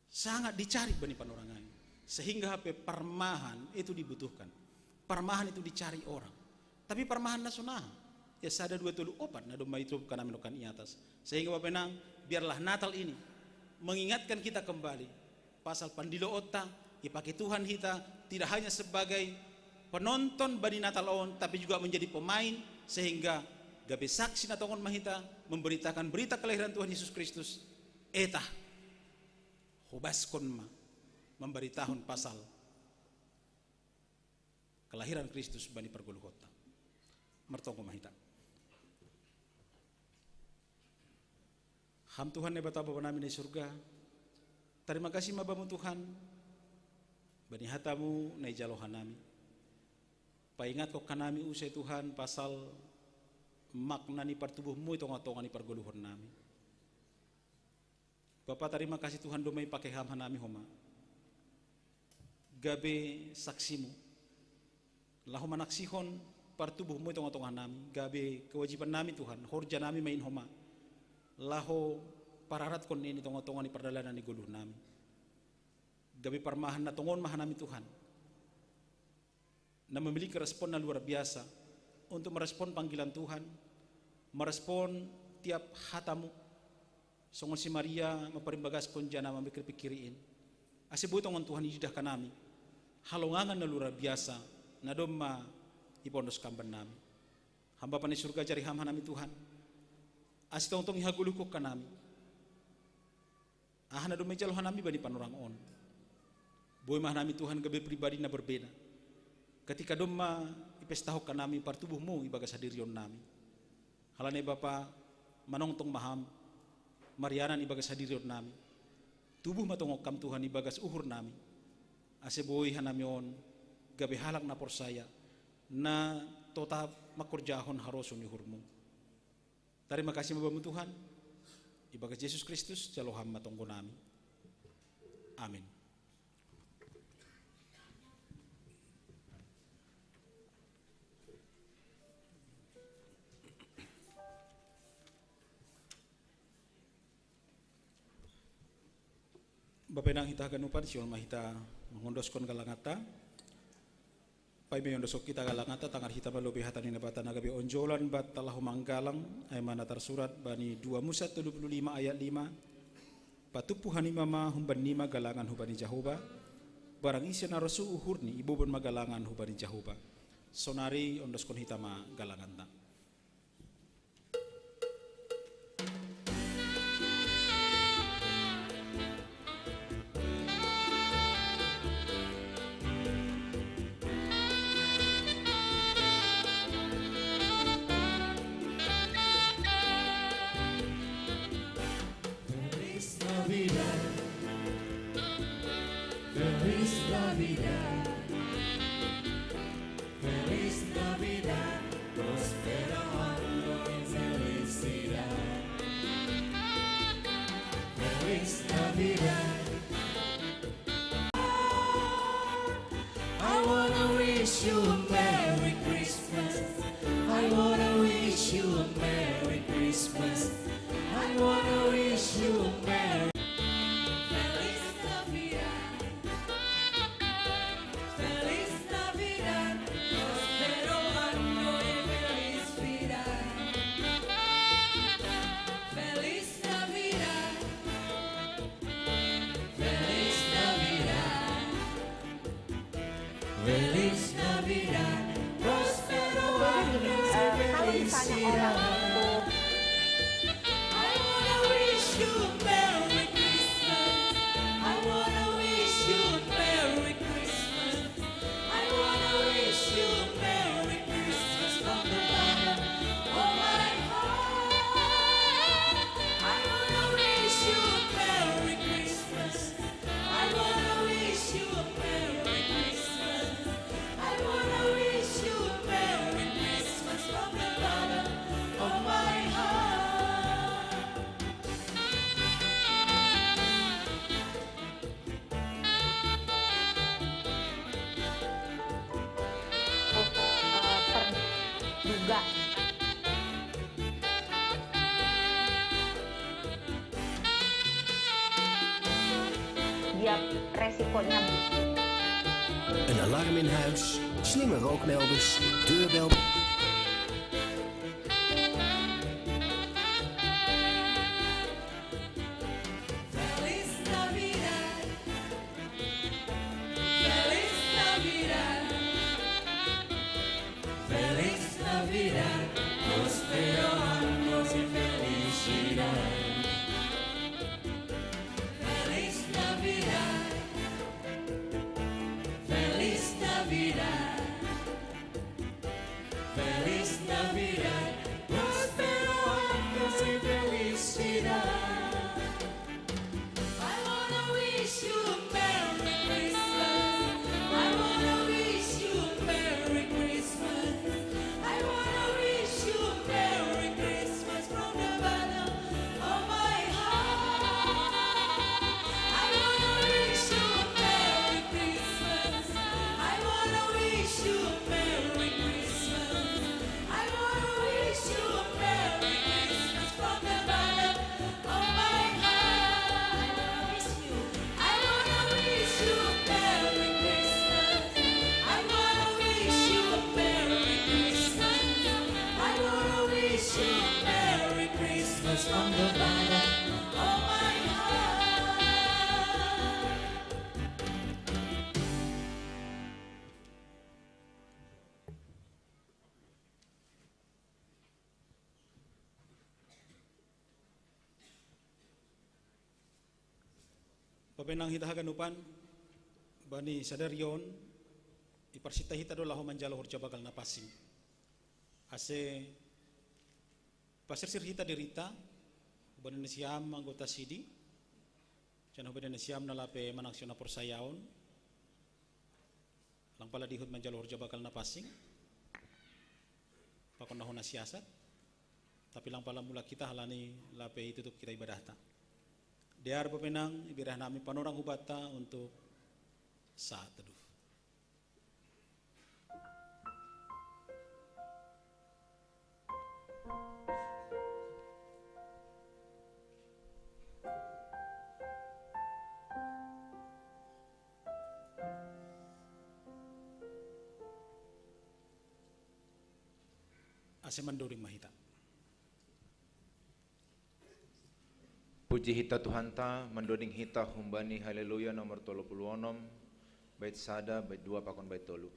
Sangat dicari bani panorang ai. Sehingga hape parmahan itu dibutuhkan. Parmahan itu dicari orang. Tapi parmahan na so naha, ya sada dua tolu opat na domma itop kanami nongkan i atas. Sehingga Bapa Inang, biarlah Natal ini mengingatkan kita kembali pasal pandiloonta, ipake Tuhan hita tidak hanya sebagai penonton bani Natal on, tapi juga menjadi pemain, sehingga gabe saksi na tongon ma hita memberitakan berita kelahiran Tuhan Yesus Kristus. Eta, hobaskon ma memberitahon pasal kelahiran Kristus bani pargoluhonta. Martonggo ma hita. Ham Tuhan Naibata Bapa nami na i surga, tarima kasih ma Bamu Tuhan, bani hataMu na ijalo hanami. Paingatkon hanami use Tuhan pasal makna ni partubuhMu i tonga-tonga ni pargoluhon nami. Bapa, tarima kasih Tuhan, domma ipake Ham hanami homa gabe saksiMu, laho manaksihon partubuhMu i tonga-tonga nami. Gabe kewajiban nami Tuhan, horja nami ma in homa, laho pararatkon i tonga-tonga ni pardalanan ni goluh nami. Gabe parmahan na tongon ma hanami Tuhan, na memiliki respon na luar biasa untuk merespon panggilan Tuhan, merespon tiap hataMu. Songon si Maria maparimbagaskon jana mamikir-pikiri in, ase boi tongon Tuhan ididah hanami halongangan na luar biasa na domma ipondoskon bannami. Ham Bapa na i surga, ajari Ham hanami Tuhan, ase tongtong ihagoluhkon hanami aha na domma ijalo hanami bani panorang on. Boi ma hanami Tuhan gabe pribadi na berbeda, ketika domma ipestahon hanami partubuhMu ibagas hadirion nami. Halani Bapa, manongtong ma Ham marianan ibagas hadirion nami. Tubuh ma tongon Ham Tuhan ibagas uhur nami, ase boi hanami on gabe halak na porsaya, na totap mangkorjahon harosuh ni uhurMu. Tarima kasih ma Bamu Tuhan, ibagas Jesus Kristus jalo Ham ma tonggo nami. Amin. Bapa Inang hita haganupan, sihol ma hita mangondoskon galanganta. Paima iondoskon hita galanganta, tangar hita ma lobei hata ni Naibata na gabe onjolan banta laho manggalang, ai ma na tarsurat bani dua Musa tolu pulu lima ayat lima: Patumpu hanima ma humban nima galangan hubani Jahowa, barang ise na rosuh uhurni, ibobon ma galangan hubani Jahowa. Sonari ondoskon hita ma galanganta. Feliz Navidad. Feliz Navidad. Feliz Navidad, próspero año y felicidad. Feliz Navidad. I wanna wish you a Merry Christmas. I wanna wish you a Merry Christmas. I wanna wish you a Merry Feliz Navidad. Feliz Navidad, próspero año y feliz vida. Feliz Navidad. Feliz Navidad. Feliz Navidad, próspero año y felicidad. I wanna wish you a Merry Christmas. I wanna wish you a Merry Christmas. I wanna wish you a Merry Christmas from the bottom of my heart. I wanna wish you a Merry Christmas. I wanna wish you a Merry Christmas. I wanna wish you a Merry Christmas from the bottom of my heart. Juga. Dia resikonya. Een alarm in huis, slimme rookmelders, deurbel. Navidad, próspero año y felicidad. Feliz Navidad. Feliz Navidad. Feliz Navidad. Próspero año y felicidad. I wanna wish you a Merry Christmas. I wanna wish you a Merry Christmas. I wanna wish you a Merry Christmas from the bottom of my heart. I wanna wish you a Merry Christmas. I wanna wish you a Merry Christmas. I wanna wish you a Merry Christmas from the bottom of my heart. I wanna wish you a Merry Christmas. I wanna wish you a Merry Christmas. I wanna wish you a Merry Christmas from the bottom of my heart. Papenang hita haganupan, bani sadari on, iparsita hita do laho manjalo horja bagal na pansing. Ase pasirsir hita dirita, hubani nasiam anggota sidi, sian hubani nasiam na lape manang sian na porsayaon, lang pala dihut manjalo horja bagal na pansing, pakon na hona siasat, tapi lang pala mulak hita halani lape itutup hita ibadahta. Dear papenang, ibirah nami panorang hubanta untuk saat teduh. Ase manduri ma hita. Puji hita Tuhanta, mandoding hita humbani Haleluya nomor tolu pulu onom, bait sada, bait dua, pakon bait tolu.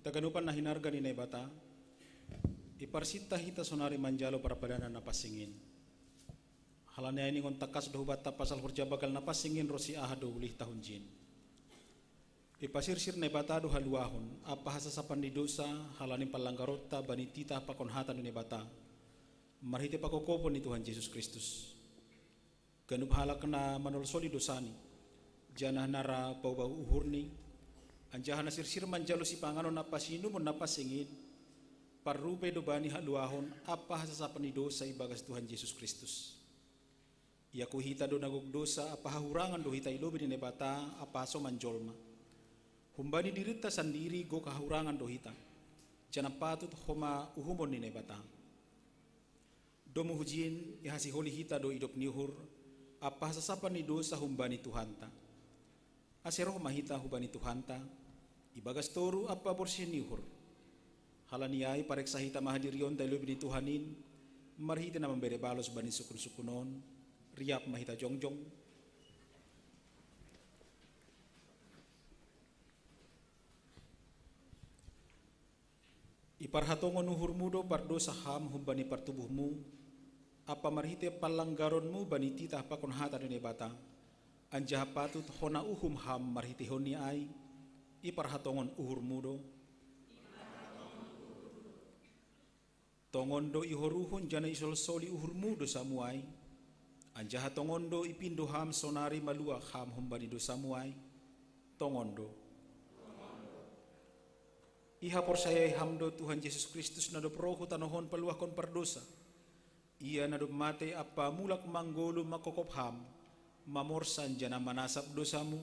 Hita ganupan na hinarga ni Naibata, iparsita hita sonari manjalo parpadanan na pansing in. Halani ai ningon tangkas do hubanta pasal horja bagal na pansing in ro si aha do ulihta hunjin. Ipasirsir Naibata do haluahon, ampa hasasapan ni dosa, halani panlanggaronta bani titah pakon hata ni Naibata, marhite pakokopon ni Tuhan Jesus Kristus. Ganup halak na manolsoli dosani, Janah nara paubah uhurni, anjaha na sirsir manjalo sipanganon ampa siinumon na pansing in, parrupei do bani haluahon ampa hasasapan ni dousa ibagas Tuhan Jesus Kristus. Ianggo hita do na gok dousa ampa hahurangan do hita i lobei ni Naibata ampa hasoman jolma. Humbani dirinta sandiri gok hahurangan do hita, janah patut homa uhumon ni Naibata. Domu hujin ihasiholi hita do idop ni uhur ampa hasasapan ni dousa humbani Tuhanta. Ase roh ma hita hubani Tuhanta ibagas toruh ampa borsih ni uhur. Halani ai pareksa hita ma hadirionta i lobei ni Tuhan in, marhitei na mambere balos bani sukun-sukun on. Riap ma hita jongjong. Iparhatongon uhurmu do pardousa ham humbani partubuhmu, ampa marhitei panlanggaronmu bani titah pakon hata ni Naibata, anjaha patut hona uhum ham marhiteihonni ai, iparhatongon uhurmu do. Tongon do ihoruhon janah isolsoli uhurmu dousamu ai, anjaha tongon do ipindo ham sonari maluah ham humbani dousamu ai, tongon do. Ihaporsayaihon ham do Tuhan Jesus Kristus na dob roh hu tanoh on paluahkon pardousa. Ia na dob mate ampa mulak manggoluh mangkopkop ham, mamorsan janah manasap dousamu.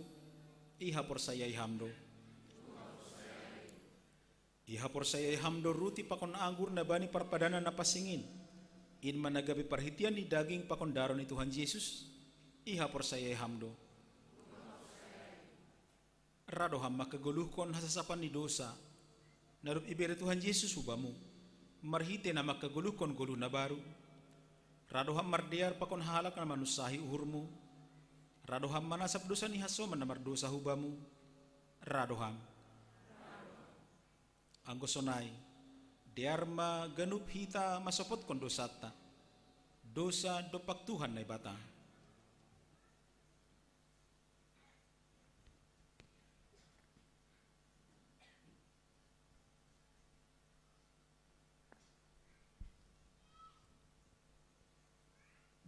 Ihaporsayaihon ham do. Ihaporsayaihon ham do ruti pakon anggur na bani parpadanan na pansing in, in ma na gabe parhitean ni daging pakon darah ni Tuhan Jesus. Ihaporsayaihon ham do. Ra do ham mangkagoluhkon hasasapan ni dousa na dob ibere Tuhan Jesus hubamu, marhitei na mangkagoluhkon goluh na baru. Ra do ham mardear pakon halak na manunsahi uhurmu. Ra do ham manasap dousa ni hasoman na mardousa hubamu. Ra do ham. Anggo sonai, dear ma ganup hita mansopotkon dousanta. Dousa dompak Tuhan Naibata.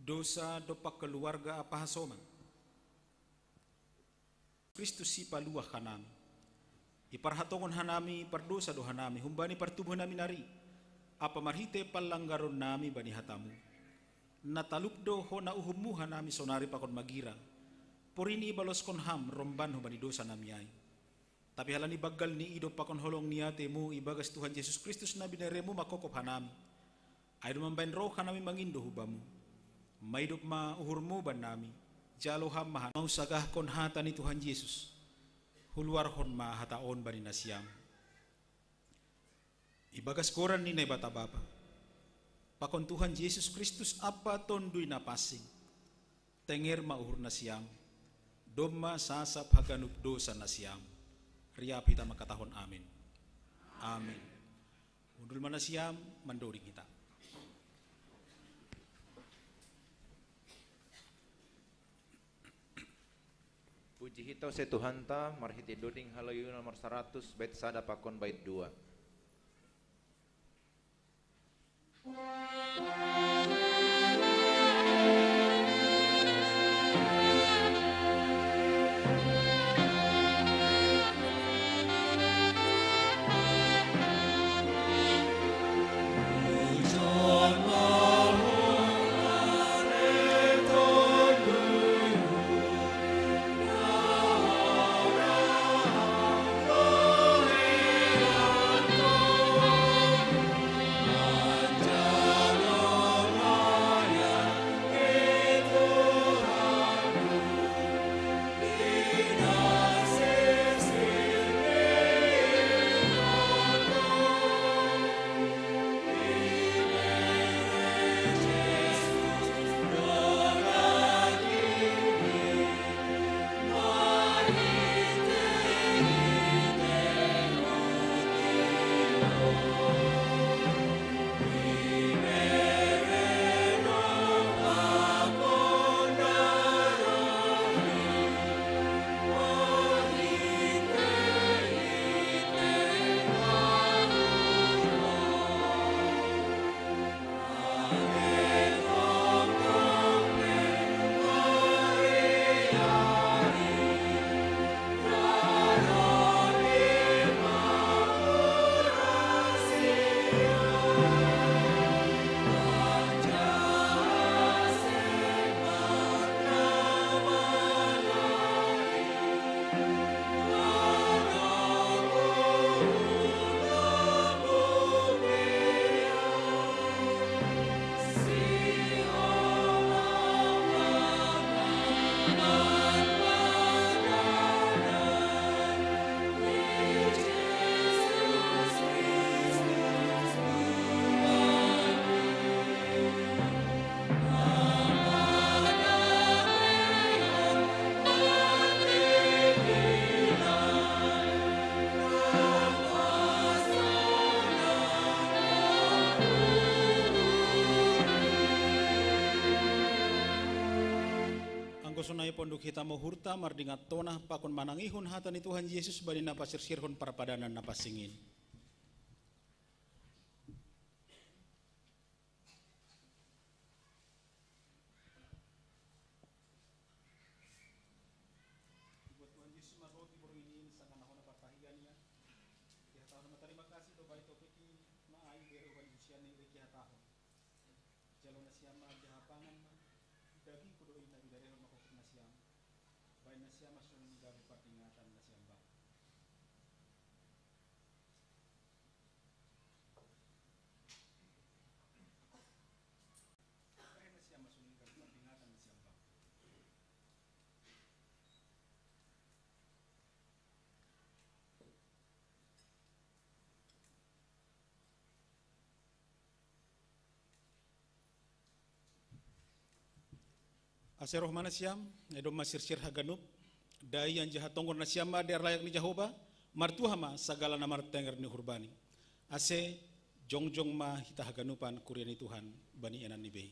Dousa dompak keluarga ampa hasoman. Kristus sipaluah hanami. Iparhatongon hanami pardousa do hanami humbani partubuh nami nari, ampa marhitei panlanggaron nami bani hatamu. Na talup do hona uhummu hanami sonari pakon magira. Porini ibaloskon ham romban humbani dousa nami ai. Tapi halani banggal ni idop pakon holong ni atemu ibagas Tuhan Jesus Kristus na bineremu mangkopkop hanami. Ai do mambahen roh hanami mangindo hubamu. Maidop ma uhurmu bannami. Jalo ham ma han-, maunsagahkon hata ni Tuhan Jesus. Huluarhon ma hata on bani nasiam. Ibagas goran ni Naibata Bapa, pakon Tuhan Jesus Kristus Ampa Tonduy Napansing, tenger ma uhur nasiam, domma sasap haganup dousa nasiam. Riap hita mangkatahon amin. Amin. Hundul ma nasiam, mandoding hita. Puji hita use Tuhanta, marhitei doding haloyuna nomor saratus, bait sada pakon bait dua. Sonai ponduk hita mo hurta mardingat tona pakon manangihon hata ni Tuhan Jesus bani na pasirsirhon parpadanan na pansing in. Dibuat Tuhan Jesus ma roti borngin in, sanggah na hona partahian ia, ihatahon ma tarima kasih dob ai topik i ma ai bere hubani sian i, ihatahon: Jalo nasiam ma, jaha pangan ma, dagingku do i na iberehon mangkopkop nasiam. Baen nasiam ma songon i gabe pardingatan nasiam Bapa. Baen nasiam ma songon i gabe pardingatan nasiam Bapa. Ase roh ma nasiam, ai domma sirsir haganup, dai anjaha tonggor nasiam ma dear layak ni Jahowa, martuah ma sagala na martenger ni hurbani. Ase jongjong ma hita haganupan kuria ni Tuhan bani enan ni bei.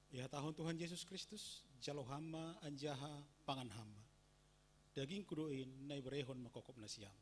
Ihatahon Tuhan Jesus Kristus: Jalo ham ma anjaha pangan ham ma. Dagingku do i na iberehon mangkopkop nasiam.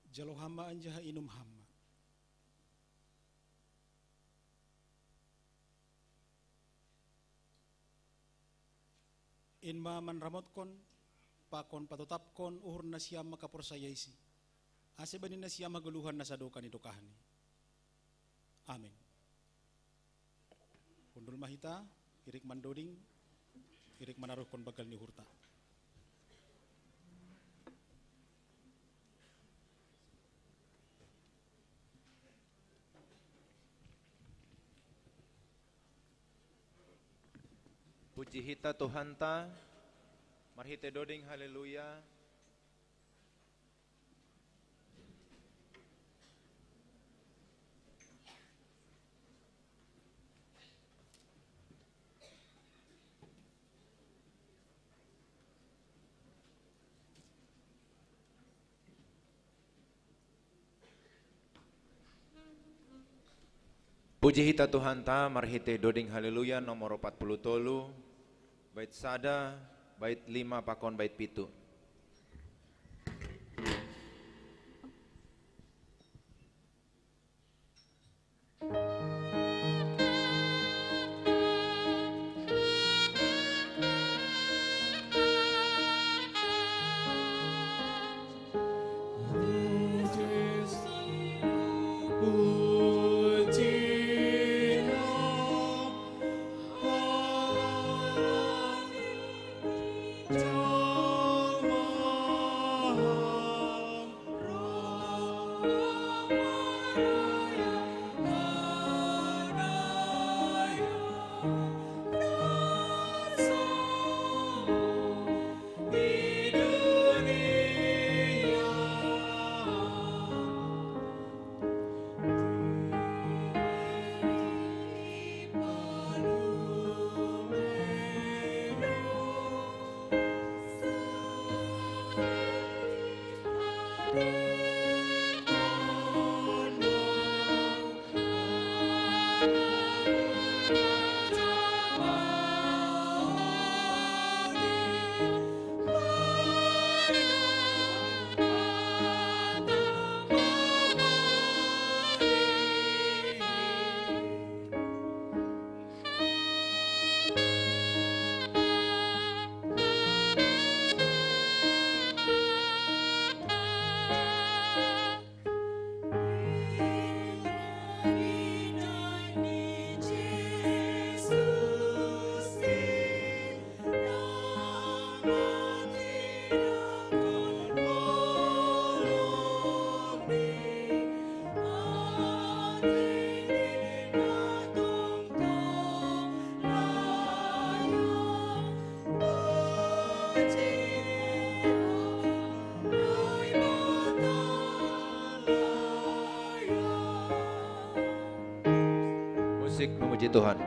Jalo hamma anjaha inum hamma. In ma manramotkon, pakon patotapkon uhur nasiam makaporsayaisi. Ase bani nasiam hagoluhan na sadokah ni dokahni. Amin. Hundul ma hita, irik mandoding, irik manaruhkon banggal ni uhurta. Puji hita Tuhanta, marhite doding haleluya. Puji hita Tuhanta, marhite doding haleluya nomor opat puluh tolu, bait sada, bait lima pakon bait pitu. Musik memuji Tuhan.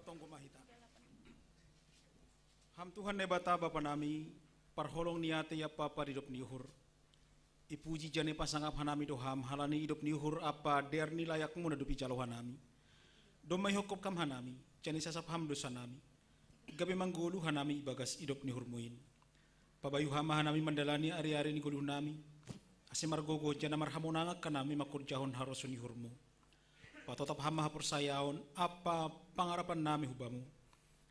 Tonggo ma hita. Ham Tuhan Naibata Bapa nami, parholong ni atei ampa paridop ni uhur. Ipuji jane pasangap hanami do Ham halani idop ni uhur ampa dear ni layakmu na dob ijalo hanami. Domma ihophop Ham hanami, jane sasap Ham dosa nami. Gabe manggoluh hanami ibagas idop ni uhurmu in. Pabayu Ham ma hanami mandalani ari-ari ni goluh nami, ase margogoh jana marhamonangan hanami mangkorjahon harosuh ni uhurmu. Patotap Ham ma haporsayaon ampa pangarapan nami hu Bamu,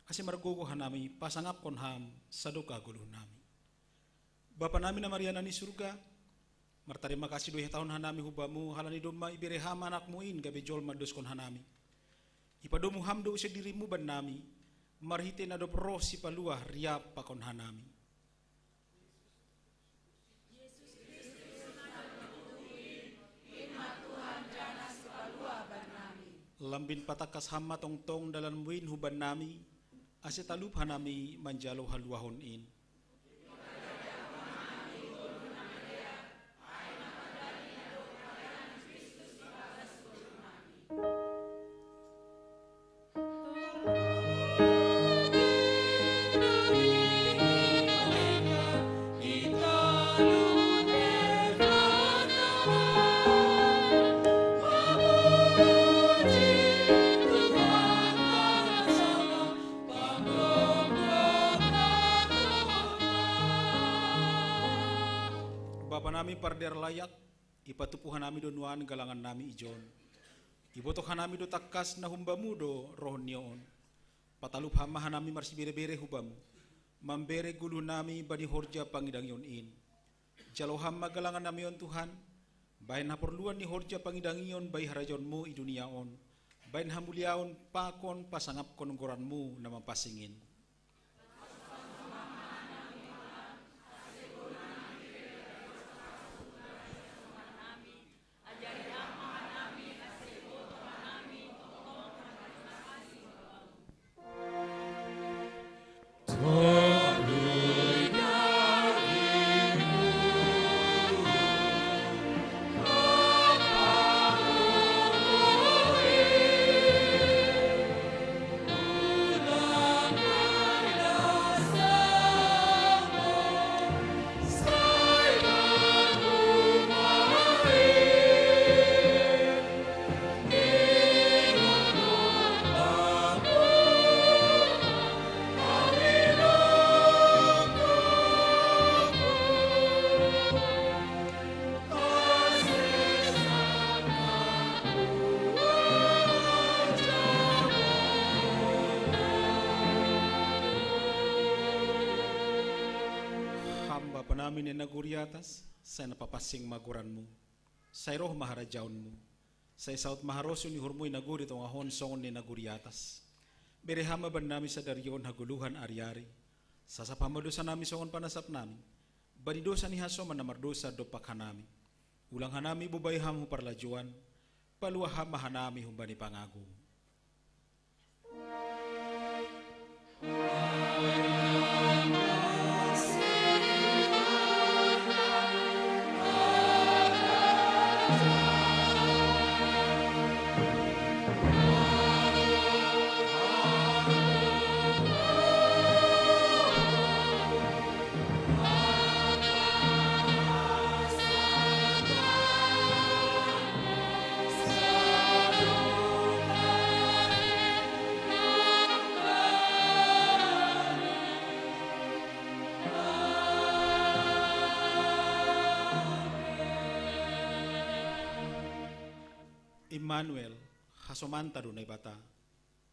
ase margogoh hanami pasangapkon Ham sadokah goluh nami. Bapa nami na marianan i surga, martarima kasih do ihatahon hanami hu Bamu halani domma ibere Ham Anakmu in gabe jolma doskon hanami. Ipadomu Ham do use dirimu bannami, marhite na dob roh Sipaluah riap pakon hanami. Lambin patangkas Ham ma tongtong dalanmu in hu bannami, ase talup hanami manjalo haluahon in. Bapa nami pardear layak, ipatupu hanami do nuan galangan nami ijon. Ibotoh hanami do tangkas na humbamu do roh ni on. Patalup Ham ma hanami marsibere-bere hu Bamu, mambere goluh nami bani horja pangidangion in. Jalo Ham ma galangan nami on Tuhan, bahen haporluan ni horja pangidangion bai harajaonmu i dunia on, bahen hamuliaon pakon pasangapkon goranmu na mapansing in. Ham Bapa nami na i nagori atas, sai na papansing ma goranmu. Sai roh ma harajaonmu. Sai saut ma harosuh ni uhurmu i nagori tongah on songon na i nagori atas. Bere Ham ma bannami sadari on hagoluhan ari-ari. Sasap Ham ma dosa nami songon panasap nami bani dosa ni hasoman na mardosa dompak hanami. Ulang hanami bobai Ham hu parlajouan, paluah Ham ma hanami humbani pangago. Immanuel, hasomanta do Naibata.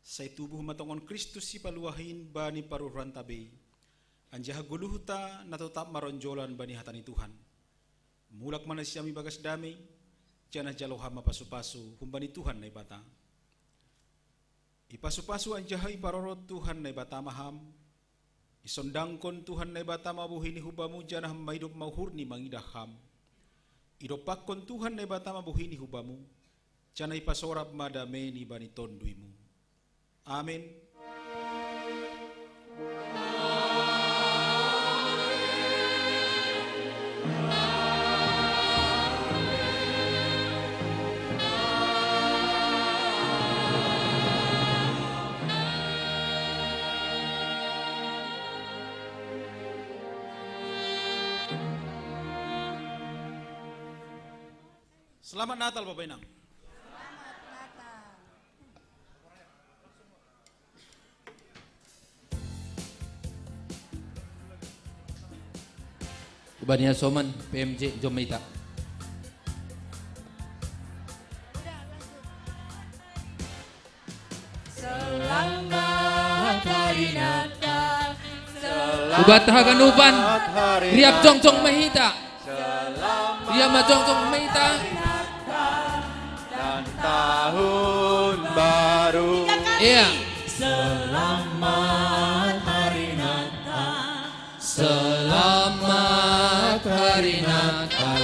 Sai tubuh ma tongon Kristus Sipaluah in bani paruhuranta be, anjaha goluhta na totap maronjolan bani hata ni Tuhan. Mulak ma nasiam ibagas damei, janah jalo Ham ma pasu-pasu humbani Tuhan Naibata. Ipasu-pasu anjaha iparorot Tuhan Naibata ma Ham. Isondangkon Tuhan Naibata ma bohini hu Bamu, janah maidop ma uhurni mangidah Ham. Idompakkon Tuhan Naibata ma bohini hu Bamu, janah ipasorap ma dameini bani tonduimu. Amen. Selamat Natal, Bapak Inang. Ubania Soman, P M J Jomita. Selamat Hari Natal. Ubat haganupan, Selamat Hari riap Natal. Jongcong mahita. Selamat Ia ma jongcong mahita. Dan tahun baru. Tiga kali. Iya. Selamat Hari Natal. Selamat Hari Natal.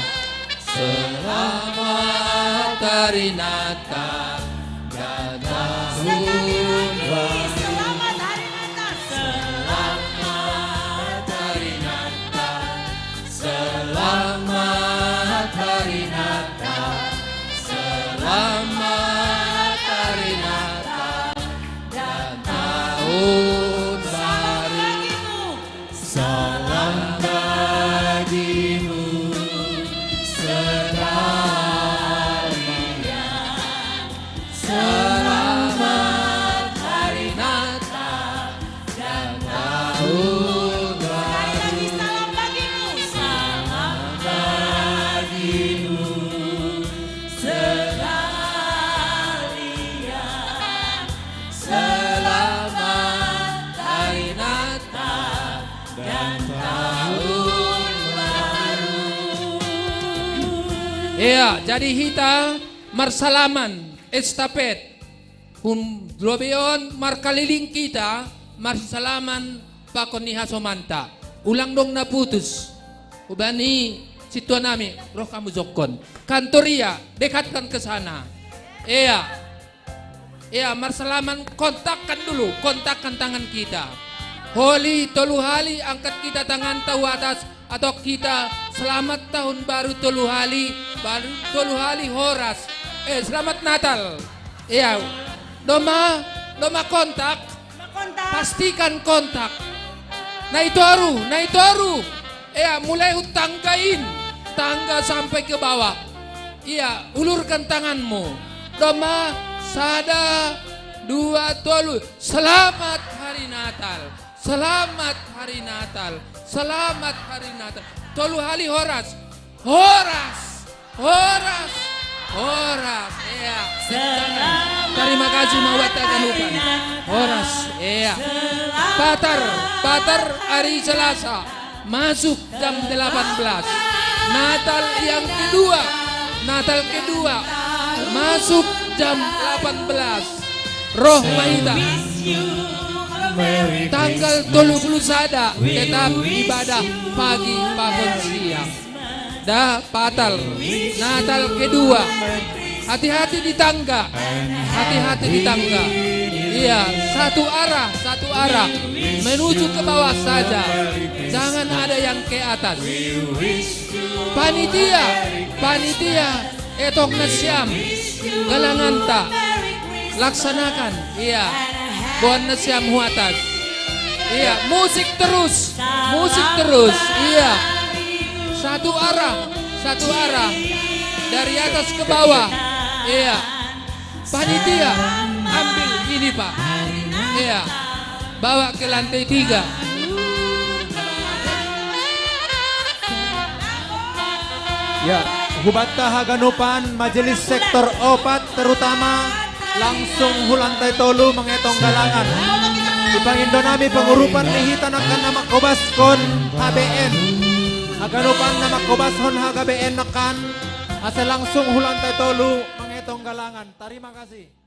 Selamat Hari Natal. Dan tahun baru. Selamat Hari Natal. Selamat Hari Natal. Selamat Hari Natal. Selamat Hari Natal. Dan tahun baru. Salam bagimu sekalian. Selamat Hari Natal dan Tahun Baru. Sekali lagi, salam bagimu. Salam bagimu sekalian. Selamat Hari Natal dan Tahun Baru. Iya, jadi hita marsalaman estafet. Hun lobion markaliling kita marsalaman pakon ni hasomanta. Ulang dong na putus. Ubani sintua nami, roh hamu jongkon. Kantor ia, dekatkan ke sana. Iya. Iya, marsalaman, kontakkan dulu, kontakkan tangan kita. Holi tolu hali angkat kita tanganta hu atas, atau kita selamat tahun baru tolu hali, baru tolu hali horas. Eh, selamat Natal. Iya. Doma, doma kontak. Kontak. Pastikan kontak. Nai toru, nai toru. Iya, mulai hu tangga in. Tangga sampai ke bawah. Iya, ulurkan tanganmu. Doma, sada, dua, tolu. Selamat Hari Natal. Selamat Hari Natal. Selamat Hari Natal. Tolu hali horas. Horas. Horas. Horas. Iya. Selamat Terima kasih, Mawata Ganupan. Horas. Iya. Selamat Patar. Patar hari Selasa. Masuk jam delapan belas. Natal yang kedua. Natal kedua. Masuk jam delapan belas. Roh mahita. Tanggal tolu puluh sada tetap ibadah pagi pakon siang. Da, Patar. Natal kedua. Hati-hati di tangga. Hati-hati di tangga. Iya, satu arah, satu arah. Menuju ke bawah saja. Jangan ada yang ke atas. Panitia, panitia, etong nasiam, galanganta. Laksanakan, iya. Boan nasiam hu atas. Iya, musik terus. Musik terus. Iya. Satu arah, satu arah. Dari atas ke bawah. Iya. Panitia, ambil ini, Pak. Iya. Bawa ke lantai tiga. Ya, hubanta haganupan majelis sektor opat terutama langsung hu lantai tolu mengetong galangan. Ipangindo nami pangurupan ni hita nangkan na mangkobaskon H B N. Haganupan na mangkobashon H B N nangkan asa langsung hu lantai tolu mengetong galangan. Terima kasih.